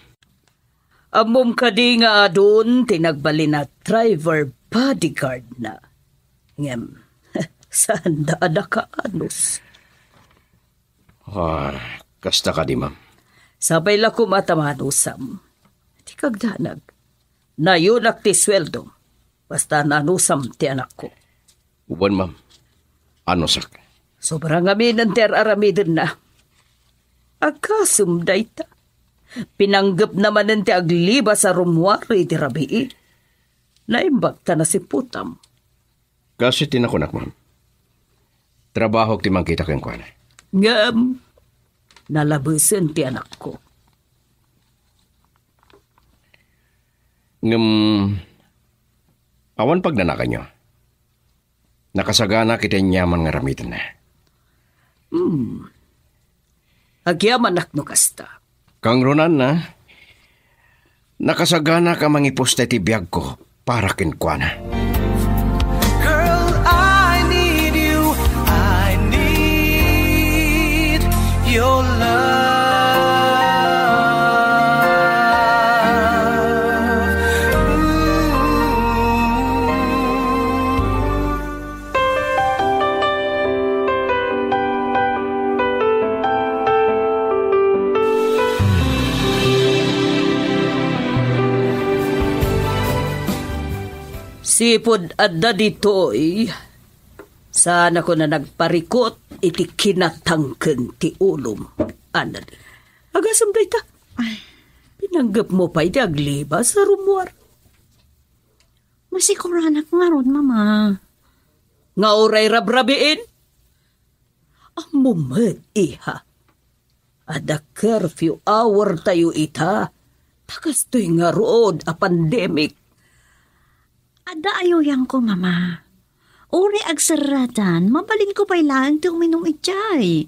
Ammom kadi nga adun ti nagbalin a driver bodyguard na? Ngem, saan da a nakaanus? Ah, kasta kadi, ma'am. Sapay la koma ta manusam. Ti kagdanag. Nayunak ti sueldo. Basta nanusam ti anakko. Wen, ma'am. Anusak. Sobra ngamin ti ar-aramidenna. Agasem dayta. Pinanggepna manen ti aglibas a rummuar iti rabii. Naimbag ta nasiputam. Kas iti nakunak, ma'am. Trabahok ti mangkita kenkuana. Ngem, nalabesen ti anakko. Ngem, awan pagnanakanyo. Nakasaganak iti aniaman nga aramidenna. Hmm. Agyamanak no kasta. Kangrunanna, nakasaganak a mangipusta iti biagko para kenkuana. Girl, I need you. I need your love. Ooh. Sipud adda ditoy, saanakon a nagparikut iti kinatangken ti ulom. Anad, agasem dayta. Ay. Pinanggepmo pay ti aglibas a rummuar. Masiguranak ngarud, Mama. Nga uray rabrabiin? Ammom met, iha. Adda curfew hour tayo ita. Ta kastoy ngarud a pandemic. Adda ayuyanko, Mama. Uray agserratan, mabalinko pay laeng ti uminum idiay.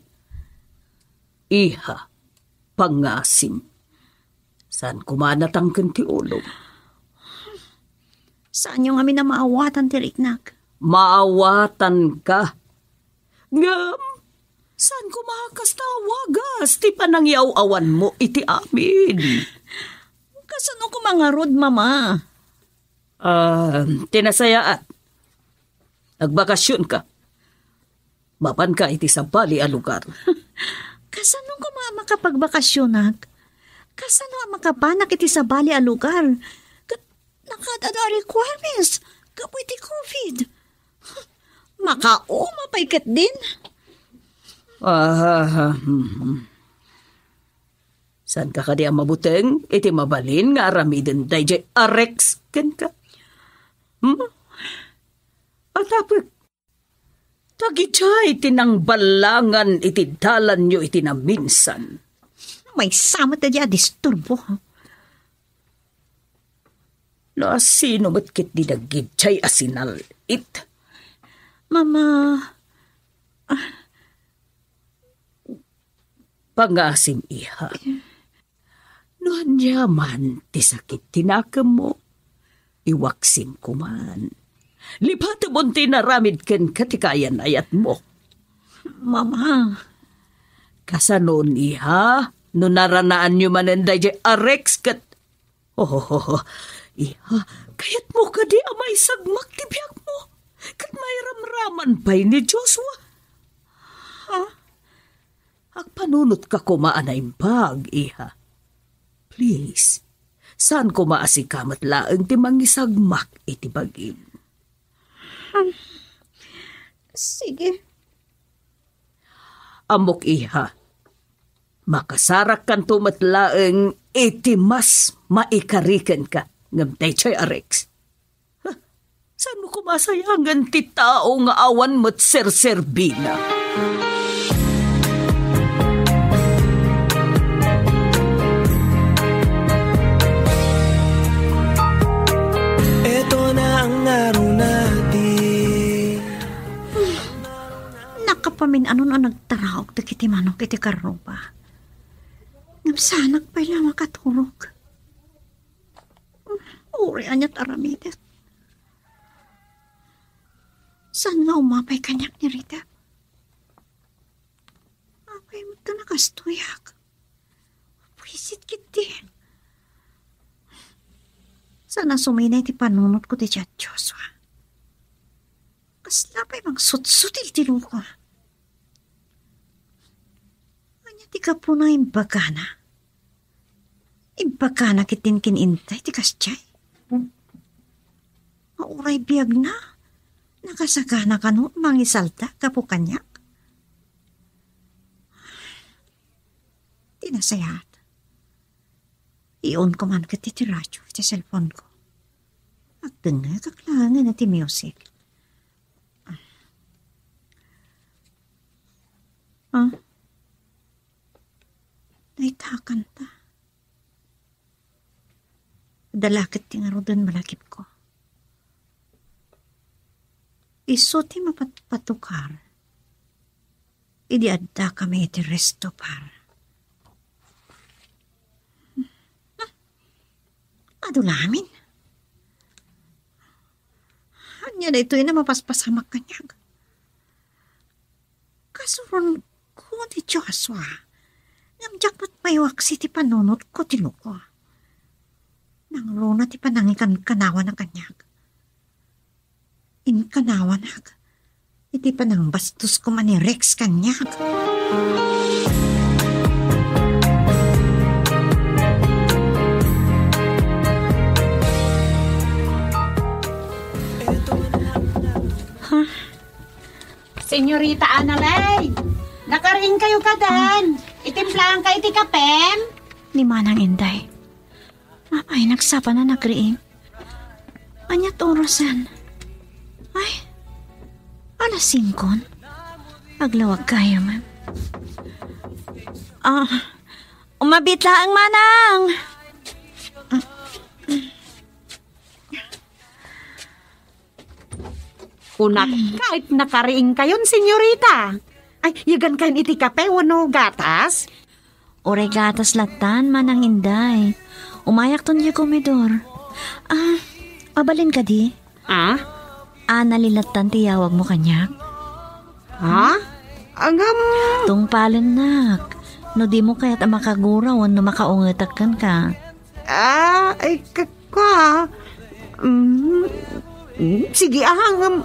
Iha, pangasim. Saan koma a natangken ti ulom? Saanyo ngamin a maawatan ti riknak? Maawatan ka. Ngem, saan koma a kasta a wagas ti panangiaw-awanmo iti amin? Kasano koma ngarud, Mama? Ah, ti nasayaat. Agbakasionka. Mapanka iti sabali a lugar. Kasano koma a makapagbakasionak? Kasano a makapanak iti sabali a lugar? Ket nakaad-ada a requirements gapu iti covid. Makauma pay ketdin. Ah, hmm, hmm. Saanka kadi a mabuteng iti mabalin nga aramiden daydiay a Rex kenka? Hmm? Atapek, ta idiay ti nangballangan iti dalanyo iti naminsan. Maysa met daydiay a disturbo. No asino met ketdi dagiti a sinal-it? Mama, ah, pangasim, iha. No aniaman ti sakit ti nakemmo, iwaksim koman. Lipatem ti inaramid kenka ti kayan-ayatmo. Mama. Kasanon, iha, no naranaanyo manen daydiay a Rex ket Oh, iha, kayatmo kadi a maisagmak ti biagmo? Ket mairamraman pay ni Joshua? Ha? Agpanunotka koma a naimbag, iha. Please, saan koma a sika met laeng ti mangisagmak iti bagim. Sige. Ammok, iha. Makasarakkanto met laeng iti mas maikari kenka ngem daytoy a Rex. Huh, saanmo koma a sayangen ti tao nga awan met serserbina? Pamin-anon a nagtaraok dagiti manok iti karruba. Ngem saanak pay la makaturog. Uray aniat aramidek. Saan nga umapay kaniak ni Rita? Apay met nga nakastoyak? Buisit ketdi. Saan a suminay ti panunotko ti Joshua. Kasla pay mangsutsut iti loko. Ania ti gapuna imbagana? Imbagana ketdin ken Inday ti kasdiay. Uray biagna, nakasagana kano mangisalda gapu kaniak? Ti nasayaat, iunko man ketdi ti radio iti cellphone-ko. Agdengngekak laengen iti music. Ah? Dayta a kanta. Adda la ketdi ngaruden malagipko. Isu ti mapatpatukar idi addakami iti resto bar. Adu lamin. Ania daytoy a mapaspasamak kaniak? Kasuronko ni Joshua, ngem diak met maiwaksi ti panunotko ti loko. Nangruna ti panangikankanawana kaniak. Inkanawanak iti panangbastosko man ni Rex kaniak. Ha? Senyorita Analay, nakariingkayo kadan. Itimplaanka iti kapem? Ni Manang Inday. Apay, nagsapa na nagriing? Aniat orasen? Ay, alas singkon. Aglawag kayo, ma'am. Ah, umabit laeng, Manang! Kunak, ket nakariingkayon, senyorita. Ay, yagankayon iti kape wenno gatas? Uray gatas lattan, Manang Inday. Umayakton iti komedor. Ah, abalin kadi? Ah? Anali lattan ti yawagmo kaniak? Ha? Agam. Tungpalennak. No dimo kayat a makagura wenno makaungetak kenka. Ah, ay, ka-, Ka, mm, mm, sige, ah, ngem,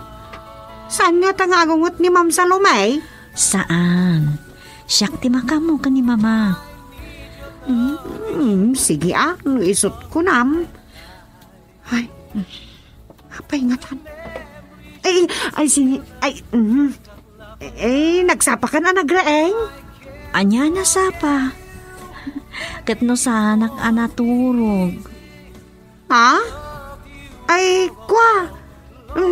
saan ngata nga agunget ni Ma'am Salome? Saan. Siak ti makaammo ken ni Mama. Mm, sige, ah, no isut' kunam. Ay, apay ngatan? Ay, ay, sini-, ay, mm. Eh, nagsapakan a nagriing? Ania a nasapa? Ket no saanak a naturog. Ha? Ay, kua,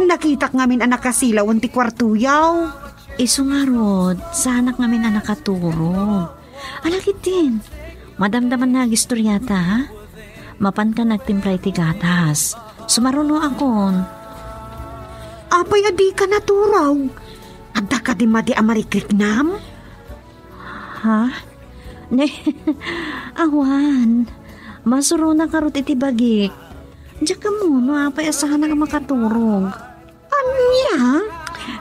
nakitak ngamin a nakasilawen ti kuartoyo. Isu ngarud, saanak ngamin a nakaturog. Ala ketdin, madamdaman nga agistoriata, ha? Mapanka nagtimpla iti gatas. Sumarunoakon. Apay a dika naturog? Adda kadi madi a marikriknam? Ha? Ne, awan. Masuronak ngarud iti bagik. Diak ammo no apay a saanak a makaturog. Ania?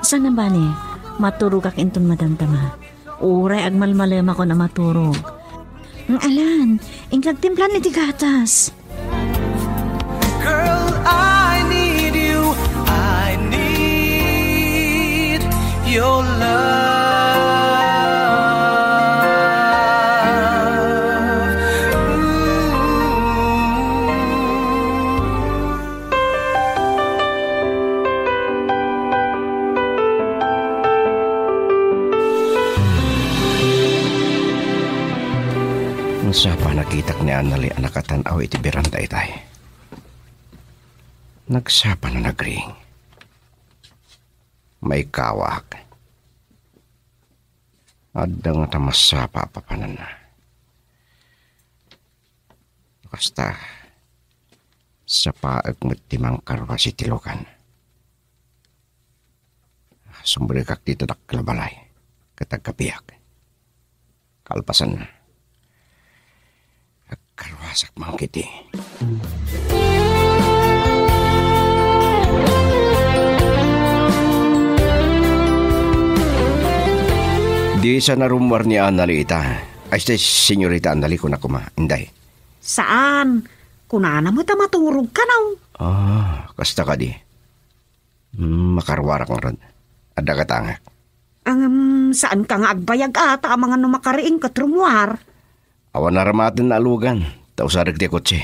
Saan a bale, maturogak inton madamdama. Uray agmalmalemakon a maturog. Alan, inka agtimplan iti gatas. Girl, I need you. I need your love. Ooh. Nagsapa nakitak ni Anali a nakatan-aw iti beranda itay. Nagsapa na nagriing. Maikawak. Adda ngata masapa a papananna. Kasta, sapaek met ti mangkarwas iti lugan. Sumrekak dita dakkel a balay. ket agkapiak. Kalpasanna, agkarwasak man ketdi. Disa narummuar ni Anali ita. Ay, si Senyorita Anali, kuna koma, Inday. Saan. Kunana met a maturog kano. Ah, kasta kadi. Hmm, makaruarak ngarud. Adda katangak. Ngem, saanka nga agbayag a, ta amangan no makariing ket rummuar. Awan aramaten a alugan, ta usadek ti kotse.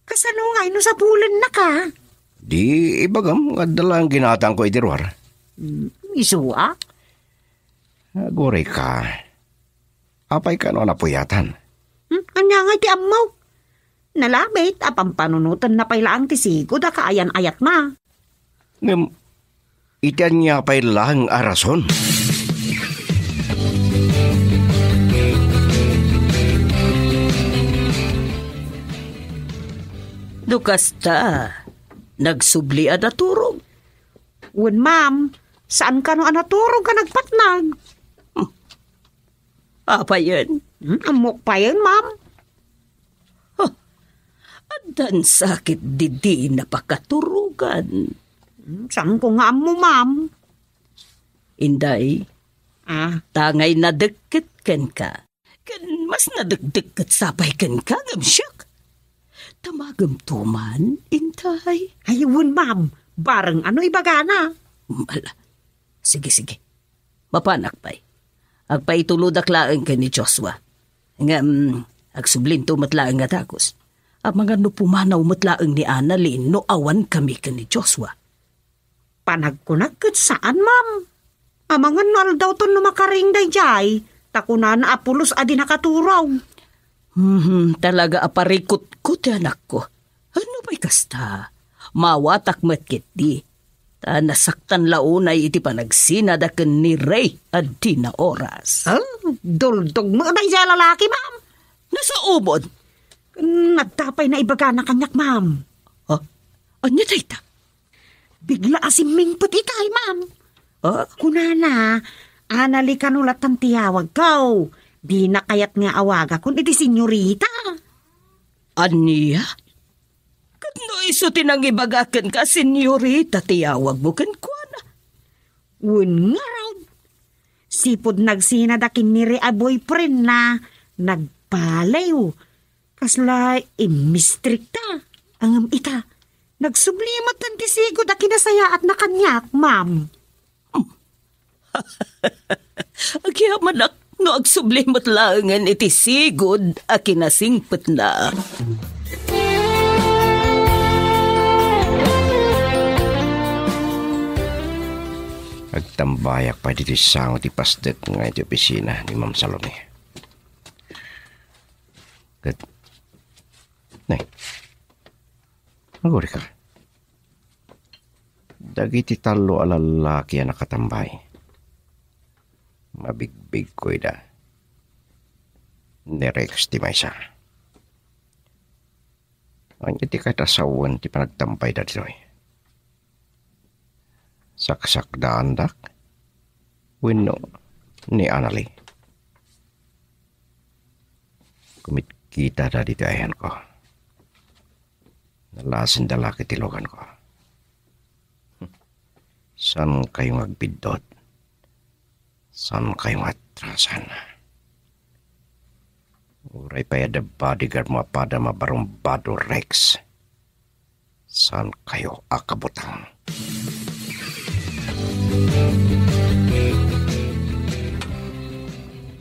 Kasano ngay no sabulennaka? Di ibagam nga adda laeng ginatangko iti ruar. Hmm, isu a? Aguray ka. Apay kano a napuyatan? Hmm, ania ngay ti ammok? Nalabit a pampanunotenna pay laeng ti sigud a kaayan-ayatna. Ngem, iti ania pay laeng a rason? No kasta, nagsubli a naturog? Wen, ma'am. Saan kano a naturog a nagpatnag? Hmm. Apayen? Hmm, ammok payen, ma'am. Huh. Addan sakit didi napakaturogan. Hmm, saanko nga ammo, ma'am. Inday, ah, tangay nadekket kenka. Ken mas nadekdek ket sapay kenka ngem siak. Tamagem to man, Inday. Ay, wen, ma'am. Bareng ano ibagana? Mala. Sige, sige. Mapanak pay. Agpaitulodak laeng ken ni Joshua. Ngem, agsublinto met laeng a dagus. Amangan no pumanaw met laeng ni Annalyn no awan kami ken ni Joshua. Panagkunak ket saan, ma'am. Amangan no aldawton no makariing daydiay, ta kunana a pulos a di nakaturog. Hmm, talaga a parikutko ti anakko. Ano pay kasta? Mawatak met ketdi. Ta nasaktan la unay iti panagsinada ken ni Ray a dina oras. Ah, duldog met daydiay a lalaki, ma'am. Nasaomon. Ken adda pay naibagana kaniak, ma'am. Ah, ania dayta? Bigla a simmingpet itay, ma'am. Ah? Kunana, Annalyn kano latta ti awagko. Dina kayat nga awagakon iti senyorita. Ania? Ket no isu ti nangibaga kenka, senyorita ti awagmo kenkuana. Wen ngarud. Sipud nagsinada ken ni Ray a boyfriendna, nagbaliw. Kasla immistrikta. Ngem ita, nagsubli met ti sigud a kinasayaatna kaniak, ma'am. Agyamanak no agsubli met laengen iti sigud a kinasingpetna. Agtambayak pay ditoy sango ti pasdek nga iti opisina ni Ma'am Salome. Ket, nay, agurika. Dagiti tallo a lallaki a nakatambay, mabigbigko ida. Ni Rex ti maysa. Ania ti kayat a sawen ti panagtambayda ditoy? Saksakdaandak wenno ni Anali? Kumitkitada ditoy ayanko. Nalasenda la ket ti luganko. Saan kayo nga agbiddut? Saan kayo nga atrasan? Uray pay adda bodyguard mo a pada mabarumbado, Rex. Saan kayo a kabutang?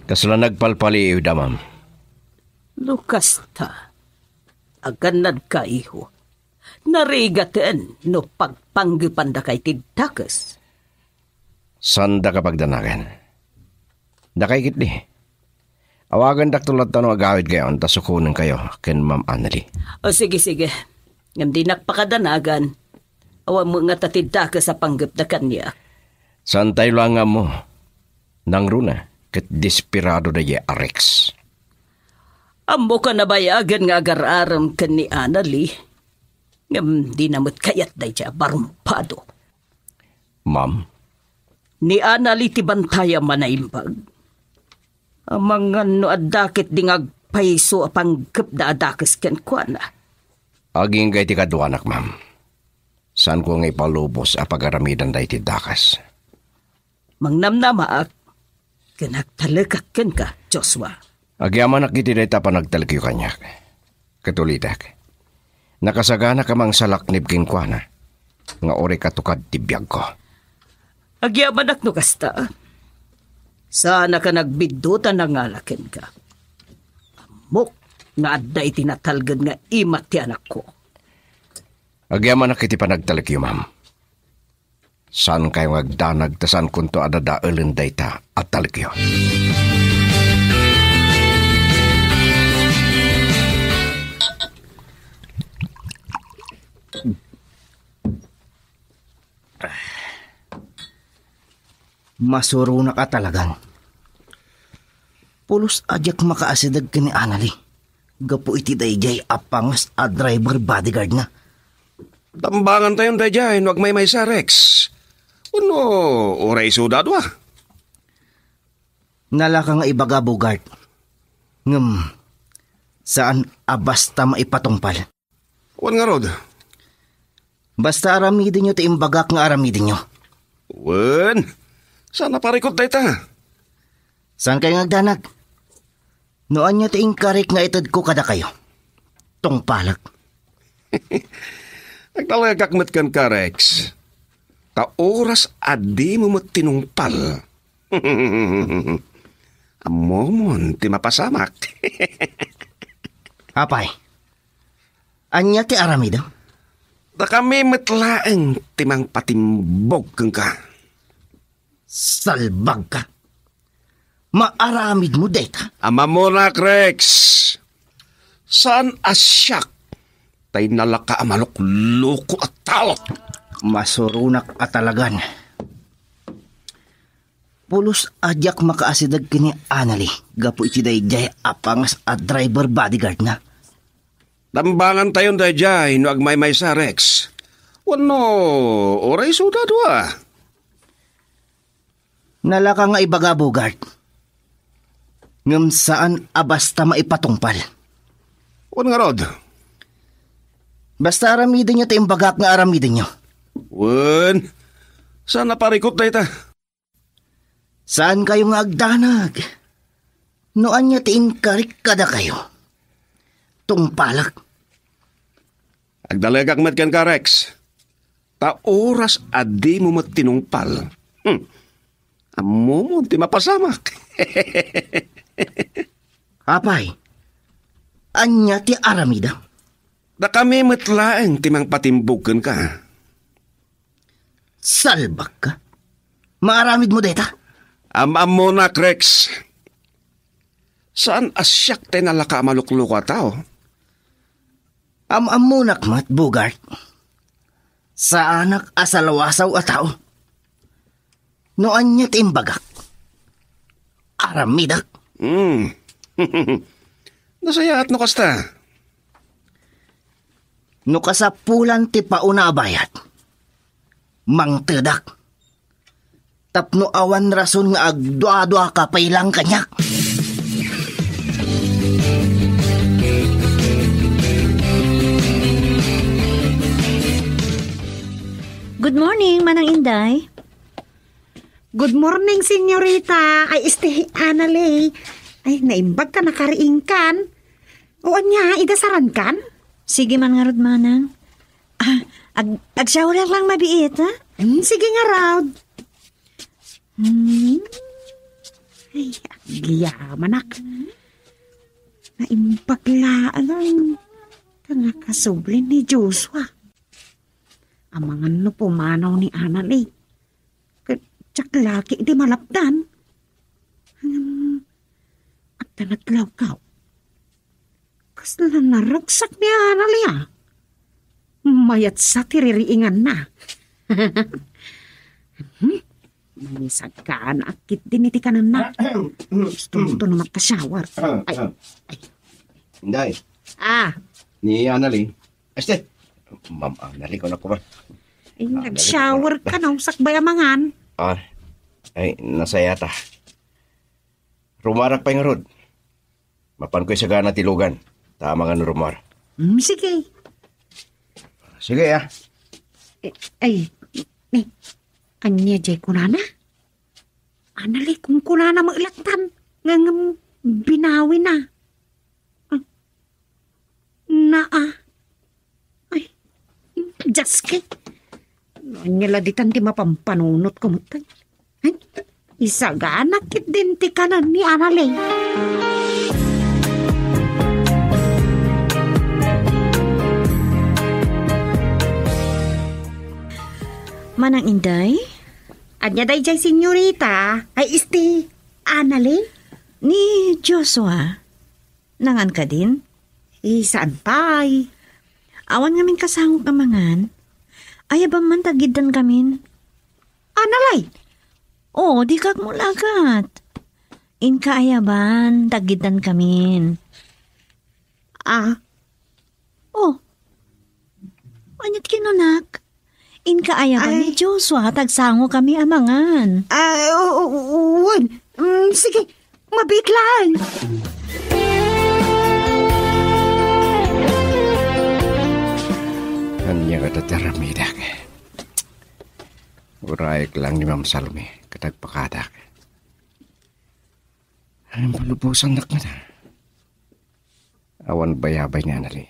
Kasla nagpalpaliiwda, ma'am. No kasta, agannadka, iho. Narigaten no pagpanggepandaka iti dakes. Saandaka pagdanagan. Dakay ketdi. Awagandakto latta no agawidkayon ta sukonenkayo ken Ma'am Annalie. O, sige, sige. Ngem dinak pakadanagan. Awan met ngata ti dakes a panggepda kaniak. Saantayo la nga ammo. Nangruna ket desperado daydiay a Rex. Ammok a nabayagen nga agar-arem ken ni Annalie. Ngem dina met kayat daydiay a barumbado. Ma'am, Ni Anali ti bantayam a naimbag. Amangan no adda ketdi nga agpayso a panggepda a dakes kenkuana. Agingga iti kaduanak, ma'am. Saanko nga ipalubos a pagaramidan daytoy dakes. Mangnamnamaak, ken agtalekak kenka, Joshua. Agyamanak iti dayta a panagtalekyo kaniak. Ket ulitek, nakasaganak a mangsalaknib kenkuana nga uray katukad ti biagko. Agyamanak no kasta. Saanak a nagbiddut a nangala kenka. Ammok nga adda iti natalged nga imat ti anakko. Agyamanak iti panagtalekyo, ma'am. Saankayo nga agdanag ta saankonto a dadaelen dayta a talekyo. Masuronak a talagan. Pulos a diak makaasideg ken ni Anali gapu iti daydiay a pangas a driver bodyguardna. Tambangantayon daydiay no agmaymaysa, Rex. Wenno uray isuda a dua? Nalaka nga ibaga, Bogart. Ngem, saan a basta maipatungpal. Wen ngarud? Basta aramidenyo ti imbagak nga aramidenyo. Wen, saan a parikut dayta. Saankayo nga agdanag? No ania ti inkarik nga itedko kadakayo, tungpalek. Agtalekak met kenka, Rex. Ta oras a dimo met tinungpal, ammomon ti mapasamak. Apay, ania ti aramidem? Dakami met laeng ti mangpatimbog kenka. Salbagka. Maaramidmo dayta? Ammonak, Rex. Saan a siak tay nalaka a malukloko a tao. Masuronak a talagan. Pulos a diak makaasideg ken ni Anali gapu iti daydiay a pangas a driver bodyguardna. Tambangantayon daydiay no agmaymaysa, Rex. Wenno, uray isuda a dua. Nalaka nga ibaga, Bogart. Ngem saan a basta maipatungpal. Wen ngarud? Basta aramidenyo ti imbagak nga aramidenyo. Wen, saan a parikut dayta. Saankayo nga agdanag. No ania ti inkarik kadakayo, tungpalek. Agtalekak met kenka, Rex. Ta oras a dimo met tinungpal, hmm, ammomon ti mapasamak. Apay, ania ti aramidem? Dakami met laeng ti mangpatimbog kenka. Salbagka. Maaramidmo dayta? Am-ammonak, Rex. Saan a siak tay nalaka a malukloko a tao. Am-ammonak met, Bogart. Saanak a salawasaw a tao. No ania ti imbagak, aramidek. Hmm. Nasayaat no kasta. No kasapulan ti pauna a bayad, mangtedak. Tapno awan rason nga agduaduaka pay lang kaniak. Good morning, Manang Inday. Good morning, senyorita. Ay, este, Anali. Ay, naimbag ka, nakariingkan. O ania, idasarankan? Sige man ngarud, Manang. Ah, ag-, ag-shower lang mabiit, ha? Hmm, sige ngarud. Hmm. Ay, agyamanak. Naimbag laeng. Kangkasubli ni Joshua. Amangan no pumanaw ni Anali. Ket diak la ketdi malapdan. Ngem, adda naglawkaw. Kasla naragsak ni Anali a. Mayat sa ti ririinganna. Hmm? Mangisagkaanak ketdi iti kanenna. Gusto mo to naman ka-shower. Ay, ay. Inday. Ah. Ni Anali. Este. Ma'am Anali, ko na ko ba? Ay, Anali, nag-shower ka, no? Sakbay amangan. Ah. Ay, nasayata. Rumarak pay ngarud. Mapanko isagana ti lugan. Ta amangan no rumar. Mm, sige. Sige, ah. Eh, ay, ni, ania jay kunana? Anali, kunkunana met lattan. Ngem binawina. Ah, naa. Ay, Dios ko. Ania la ditan ti mapampanunotko met. Ay, isagana ketdin ti kanen ni Anali. Manang Inday? Ania dayjay, senyorita? Ay, isti, Anali? Ni Joshua. Nangan kadin? Eh, saan pay? Awan ngamin kasangok a mangan. Ayabam man ta aggiddan kamin. Anali? Oo, dika agmulagat. Inka ayabam ta aggiddan kamin. Ah. Oh. Aniat kinunak? Inka ayabam ni Joshua ta agsangok kami a mangan. Ah, o-, o-, wen. Mm, sige, mabiit laeng. Ania ngata ti aramidek? Urayek laeng ni Ma'am Salome, ket agpakadak. Ay, malubosannak ngata. Awan bayabay ni Anali.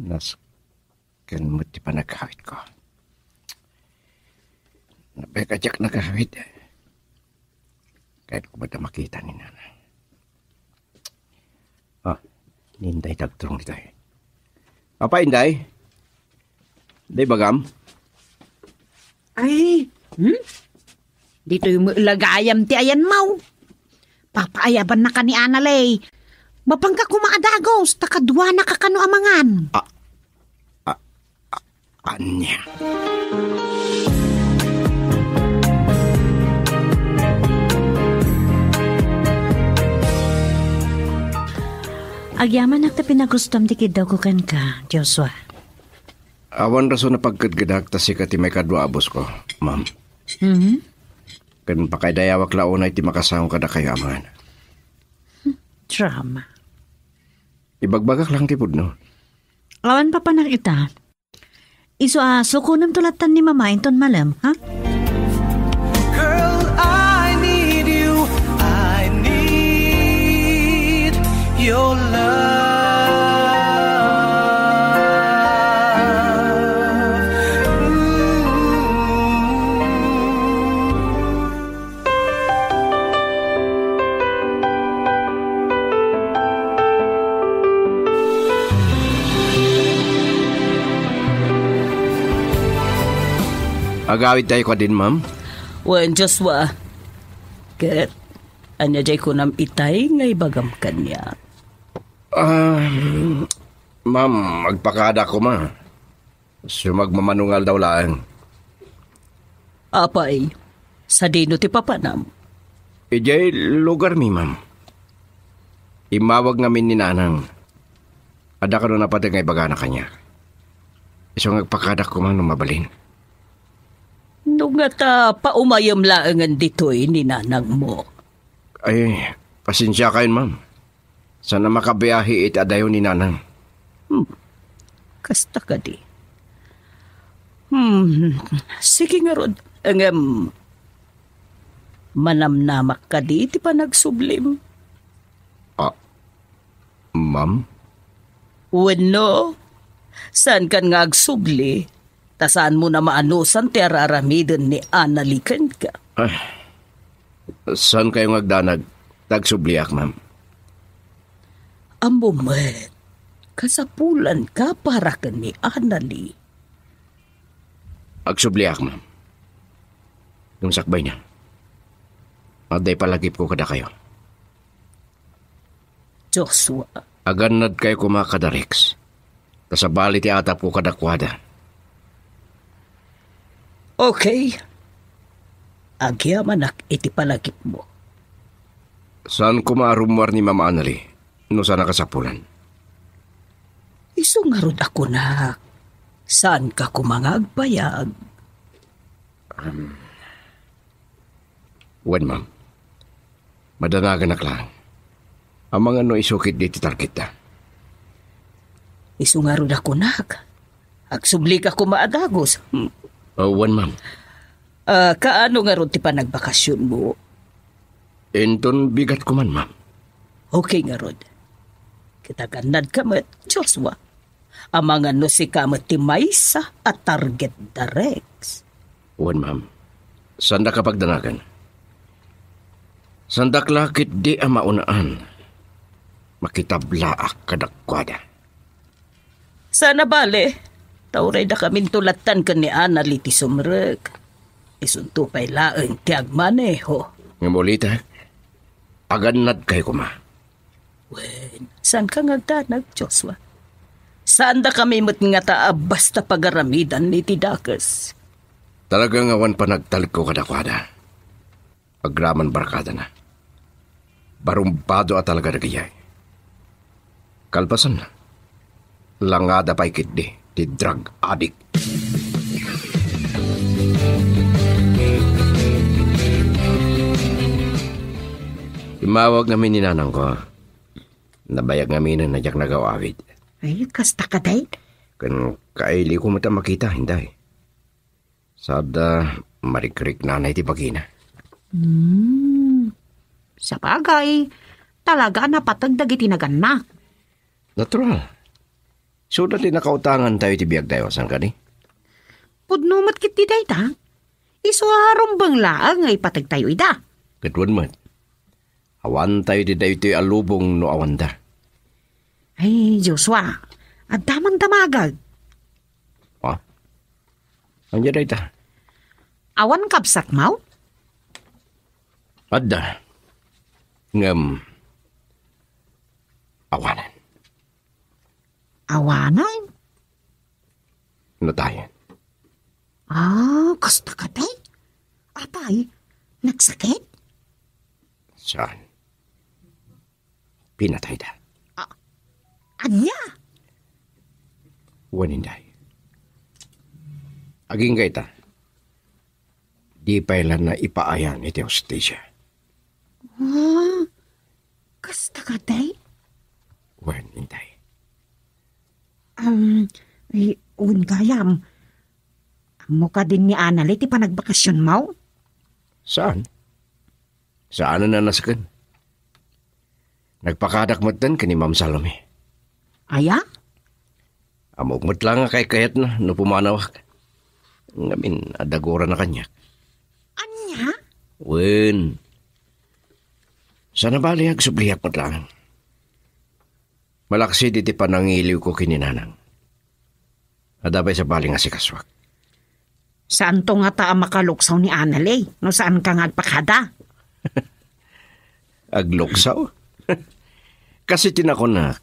Nas ken met ti panagawidko. Napay ka diak nagawid. Kayatko met a makita ni Nanang. Ah, ni Inday ti agturong ditoy. Apay, Inday? Dayta ibagam? Ay, hmm? Ditoy met la gayam ti ayanmo. Papaayabannaka ni Anali. Mapanka koma a dagus, ta kaduanaka kano a mangan. Ah, ah, ah, ania? Agyamanak ta pinagustom ti kiddawko kenka, Joshua. Awan rason a pagkedkedak ta sika ti maikadua a bosko, ma'am. Mhm. Ken pakaidayawak la unay ti makasango kadakayo a mangan. Drama. Ibagbagak lang ti pudno. Awan papanak ita. Isu a sukonem to lattan ni Mama inton malem, ha? Girl, I need you. I need your love. Agawidtayo kadin, ma'am? Wen, Joshua. Ket, ania jay kunam itay nga ibagam kaniak? Ah, ma'am, agpakada koma. Sumagmamano nga aldaw laeng. Apay, sadino ti papanam? Idiay lugarmi, ma'am. Immawag ngamin ni Nanang. Adda kano napateg nga ibagana kaniak. Isu nga agpakadak koma no mabalin. No ngata, paumayem laengen ditoy ni Nanangmo. Ay, pasensiakayon, ma'am. Saan a makabiahe iti adayo ni Nanang. Hmm. Kasta kadi. Hmm. Sige ngarud. Ngem, manamnamak kadi iti panagsublim? Ah, ma'am? Wenno, saankan nga agsubli, ta saanmo a maanusan ti ar-aramiden ni Anali kenka. Ah, saankayo nga agdanag ta agsubliak, ma'am? Ammo met, kasapulanka para ken ni Anali. Agsubliak, ma'am. Ngem sakbayna, adda ipalagipko kadakayo. Joshua. Agannadkayo koma kada Rex. Ta sabali ti atapko kadakuada. Okay. Agyamanak iti palagipmo. Saan koma a rummuar ni Mama Anali no saan a kasapulan? Isu ngarud a kunak, saanka koma nga agbayag. Um, Wen, ma'am. Madanaganak laeng. Amangan no isu ketdi ti targetda. Isu ngarud a kunak. Agsublika koma a dagus. Hmm. Oh, wen, ma'am. Ah, kaano ngarud ti panagbakasionmo? Inton bigat koman, ma'am. Okay ngarud. Ket agannadka met, Joshua. Amangan no sika met ti maysa a target da Rex. Wen, ma'am. Saandak a pagdanagan. Saandak la ketdi a maunaan. Makitablaak kadakuada. Saan a bale, ta uray dakaminto lattan ken ni Anali ti sumrek. Isunto pay laeng ti agmaneho. Ngem ulitek, agannadkayo koma. Wen, saanka nga agdanag, Joshua? Saandakami met ngata a basta pagaramidan iti dakes. Talaga nga awan panagtalekko kadakuada. Agraman barkadana. Barumbado a talaga dagiti. Kalpasanna, langada pay ketdi ti drug addict. Immawag ngamin ni nanangko. Nabayag ngaminen a diak nagaw-awid. Ay, kasta kadi? Ken kailiwko met a makita, Inday. Sada marikriknana iti bagina. Hmm. Sabagay, talaga a napateg dagiti naganna. Natural. Isu ti nakautangantayo iti biagtayo, saan kadi? Pudno met ketdi dayta. Isu a rumbeng laeng nga ipategtayo ida. Ket wen met. Awantayo iti daytoy a lubong no awanda. Ay, Joshua, adda man damagek. Ha? Ania dayta? Awan kabsatmo? Adda. Ngem, awanen. Awanen? Natayen. Ah, kasta kadi? Apay, nagsakit? Saan? Pinatayda. Ah, ania? Wen, Inday. Agingga ita, di pay la naipaayan iti hustisia. Ah, kasta kadi? Wen, Inday. Um, ay, wen gayam. Ammo kadin ni Anali ti panagbakasionmo? Saan? Saanen a nasken. Nagpakadak metten ken ni Ma'am Salome. Aya? Ammok met la nga kaykayatna no pumanawak. Ngamin, adda gurana kaniak. Ania? Wen. Saan a bale, agsubliak met laeng. Malaksid iti panangiliwko ken ni Nanang. Adda pay sabali nga sikasuak. Saanto ngata a makaluksaw ni Anali no saanka nga agpakada? Agluksaw? Kas iti nakunak,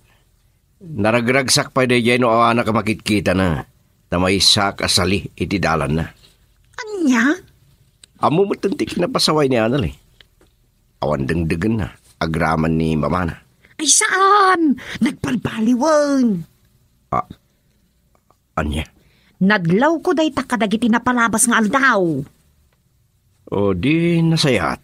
naragragsak pay daydiay no awanak a makitkitana, ta maysaak a sali iti dalanna. Ania? Ammo met ti kinapasaway ni Anali. Awan dengdegenna, agraman ni mamana. Ay, saan? Nagbalbaliwen. Ah, ania? Nadlawko dayta kadagiti napalabas nga aldaw. O, di nasayaat.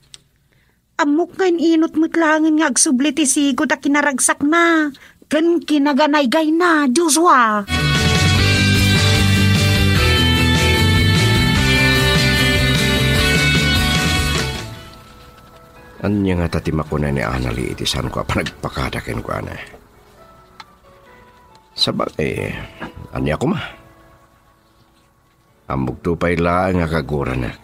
Ammok nga in-inut met laengen nga agsubli ti sigud a kinaragsakna ken kinaganaygayna, Joshua. Ania ngata ti makuna ni Anali iti saanko a panagpakada kenkuana? Sabagay, ania koma? Ammokto pay laeng a kaguranak.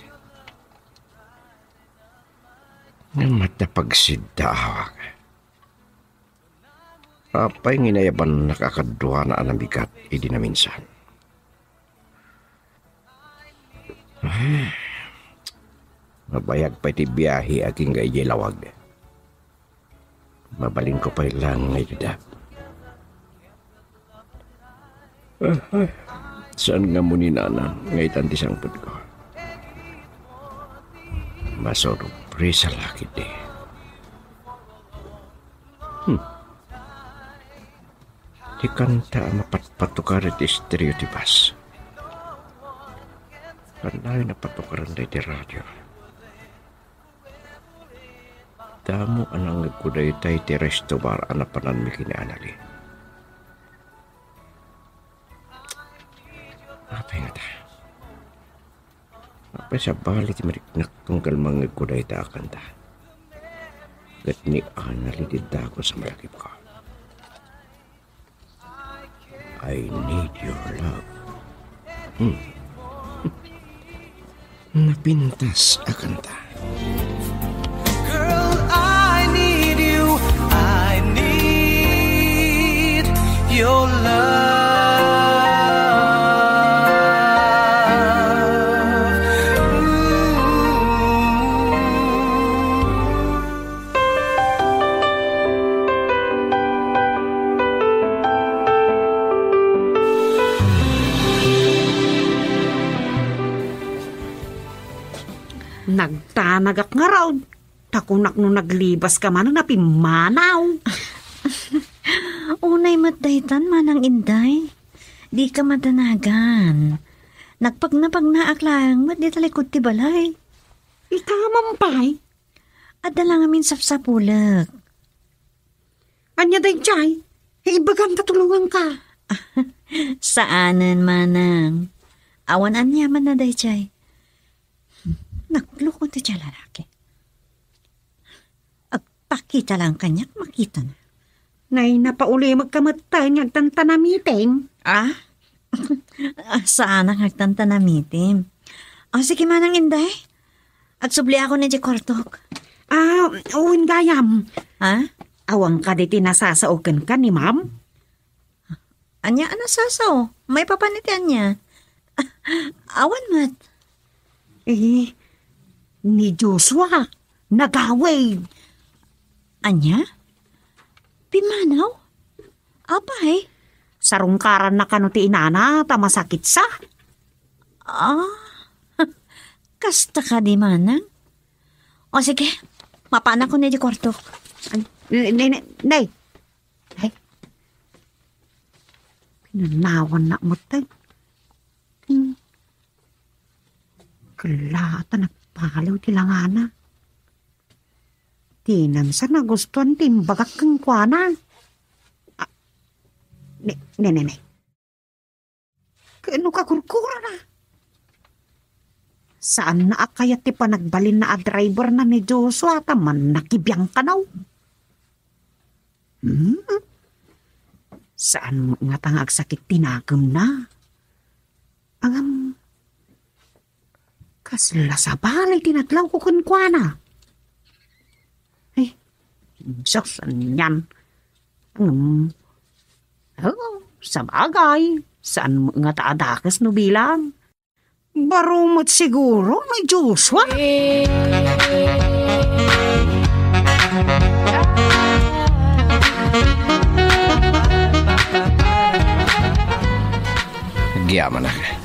Ngem adda pagsiddaawak. Apay nga inayabannak a kaduana a nabigat idi naminsan? Ah, mabayag pay ti biahe agingga idiay lawag. Mabalinko pay laeng nga idda. Ah, ah. Saan nga ammo ni Nanang nga itan ti sangpetko? Masurpresa la ketdi. Hmm. Ti kanta a mapatpatukar iti estereo ti bus. Kanayon a patukaran daydi radio. Damo a nangngegko dayta iti resto bar a napananmi ken ni Annalie. Apay ngata? Apay sabali ti mariknak tunggal mangngegko dayta a kanta? Ket ni Annalie ti dagus a malakipko. I need your love. Hmm. Napintas a kanta. Girl, I need you. I need your love. Ooh. Nagtanagak ngarud, ta kunak no naglibas ka manen a pimmanaw. Unay met daytan, Manang Inday. Di ka madanagan. Nagpagnapagnaak laeng met dita likud ti balay. Ita man pay? Adda la ngamin sapsapulek. Ania daydiay? Ibagam ta tulonganka. Saanen, manang. Awan aniamanna daydiay. Nagloko ti lalaki. Agpakita lang kaniak, makitana. Nay, napaulimekka metten nga agtantanamitim. Ah? Ah, saanak nga agtantanamitim. Ah, sige, Manang Inday. Agsubliakon idiay kuartok. Ah, wen gayam. Ha? Awan kadi ti nasasao kenka ni Ma'am? Ania a nasasao? Maipapan iti ania? Awan met. Eh, ni Joshua, nagawid. Ania? Pimmanaw? Apay? Sarungkaranna kano ti inana ta masakitsa. Ah, kasta kadi, manang? O sige, mapanakon idiay kuartok. Ay, nay, nay, nay. Ay. Pinanawanna met, ay. Hmm. Kella ta nagpaliw ti langana. Ti nansa nagustuan ti imbagak kenkuana. Ah, ne, ne, ne, ne. Ket no kakurkurana? Saanna a kayat ti panagbalinna a driverna ni Joshua ta mannakibiang kano. Hmm? Saan met ngata nga agsakit ti nakemna? Ngem, kasla sabali ti nadlawko kenkuana. Ay, sus, anian. Ngem, oh, sabagay, saan met ngata a dakes no bilang? Baro met siguro ni Joshua. Agyamanak.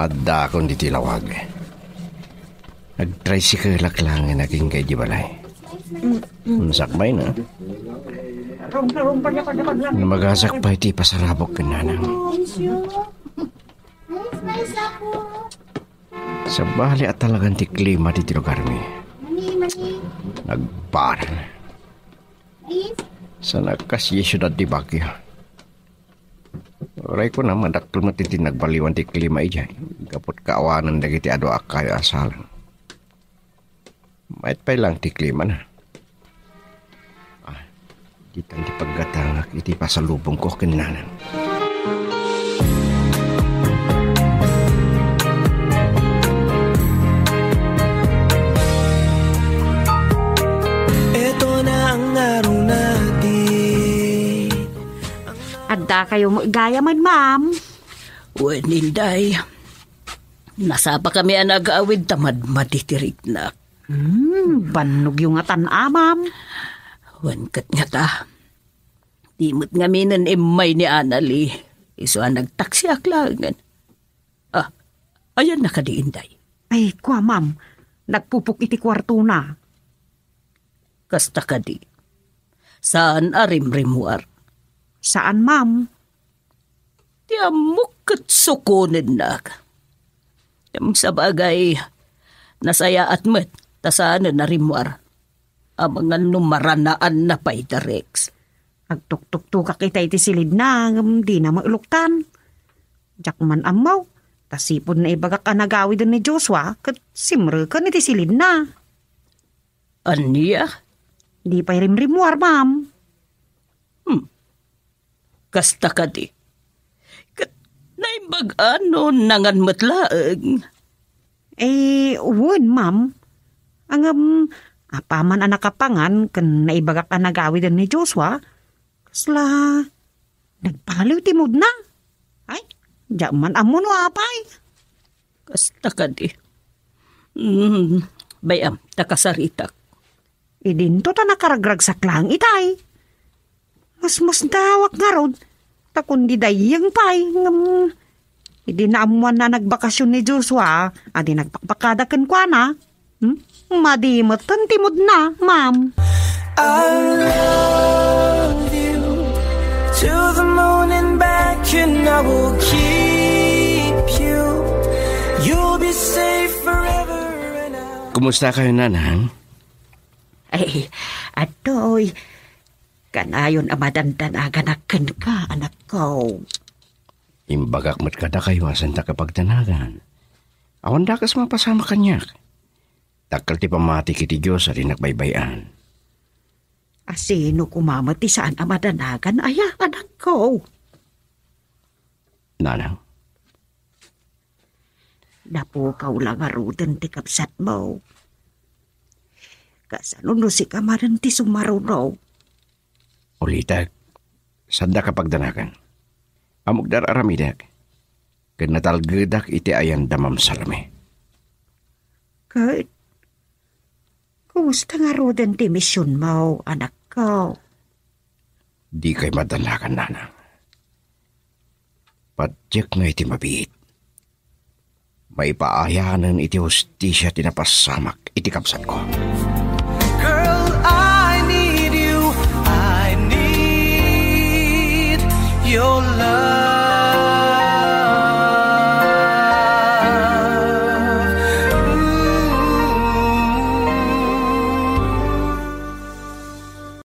Addakon ditoy lawag. Agtricycle-ak laengen agingga idiay balay. Sakbay na. Namagasakbay ti pasarabok ken nanang. Sabali a talagan ti klima ditoy lugarmi. Nagbareng. Saan a kas idiay siudad ti Baguio. Uray kunam, madakkel met ti nagbaliwan ti klima idiay, gapu ta awanen dagiti adu a kayo a salang. Mayat pay laeng ti klimana. Ah, ditan ti paggatangak iti pasalubongko ken nanang. Eto na ang araw natin. Adda kayo met gayam, ma'am? Wen, Inday. Nasapakami a nagawid ta madmadi ti riknak. Hmm, bannogyo ngatan, ma'am. Wen ket ngata. Di met ngaminen immay ni Anali. Isu a nagtaksiak laengen. Ah, ayanna kadi, Inday? Ay, kua, ma'am. Nagpupok iti kuartona. Kasta kadi. Saan a rimrimmuar? Saan, ma'am. Ti ammok ket sukonennak. Ngem sabagay, nasayaat met ta saanen a rimmuar. Amangan no maranaanna pay da, Rex. Agtuktuktokak ita iti silidna, ngem dina mailuktan. Diak man ammo, ta sipud naibagak a nagawiden ni Joshua, ket simreken iti silidna. Ania? Di pay rimrimmuar, ma'am. Hmm. Kasta kadi. Ket naimbag-an no nangan met laeng? Eh, wen, ma'am. Ngem, apaman a nakapangan ken naibagak a nagawiden ni Joshua, kasla nagpaliw ti moodna. Ay, diak man ammo no apay. Kasta kadi. Hmm, bay-am, ta kasaritak. Idinto ta nakaragragsak laeng itay. Masmasdawak ngarud, ta kundi dayyeng pay, ngem idi naammoanna a nagbakasyon ni Joshua, a di nagpakpakada kenkuana, hmm? Madi met ti moodna, ma'am. I love you to the moon and back, and I will keep you. You'll be safe forever and I Kumusta kayo, Nanang? Ay, adtoy, kanayon a madandanaganak kenka, anakko. Imbagak met kadakayo a saan ta kapagdanagan. Awan dakes mapasamak kaniak. Dakkel ti pammatik iti Dios a di nagbaybay-an. A sino koma met ti saan a madanagan, aya, anakko? Nanang? Napukaw la ngaruden ti kabsatmo. Kasano no sika manen ti sumaruno? Ulitek, saanda kapagdanagan. Ammok da ar-aramidek, ket natalgedak iti ayan da Ma'am Salome. Ket, kumusta ngaruden ti misionmo, anakko? Dikay madanagan, Nanang. Patiek nga iti mabiit. Maipaayanen iti hustisia ti napasamak iti kabsatko.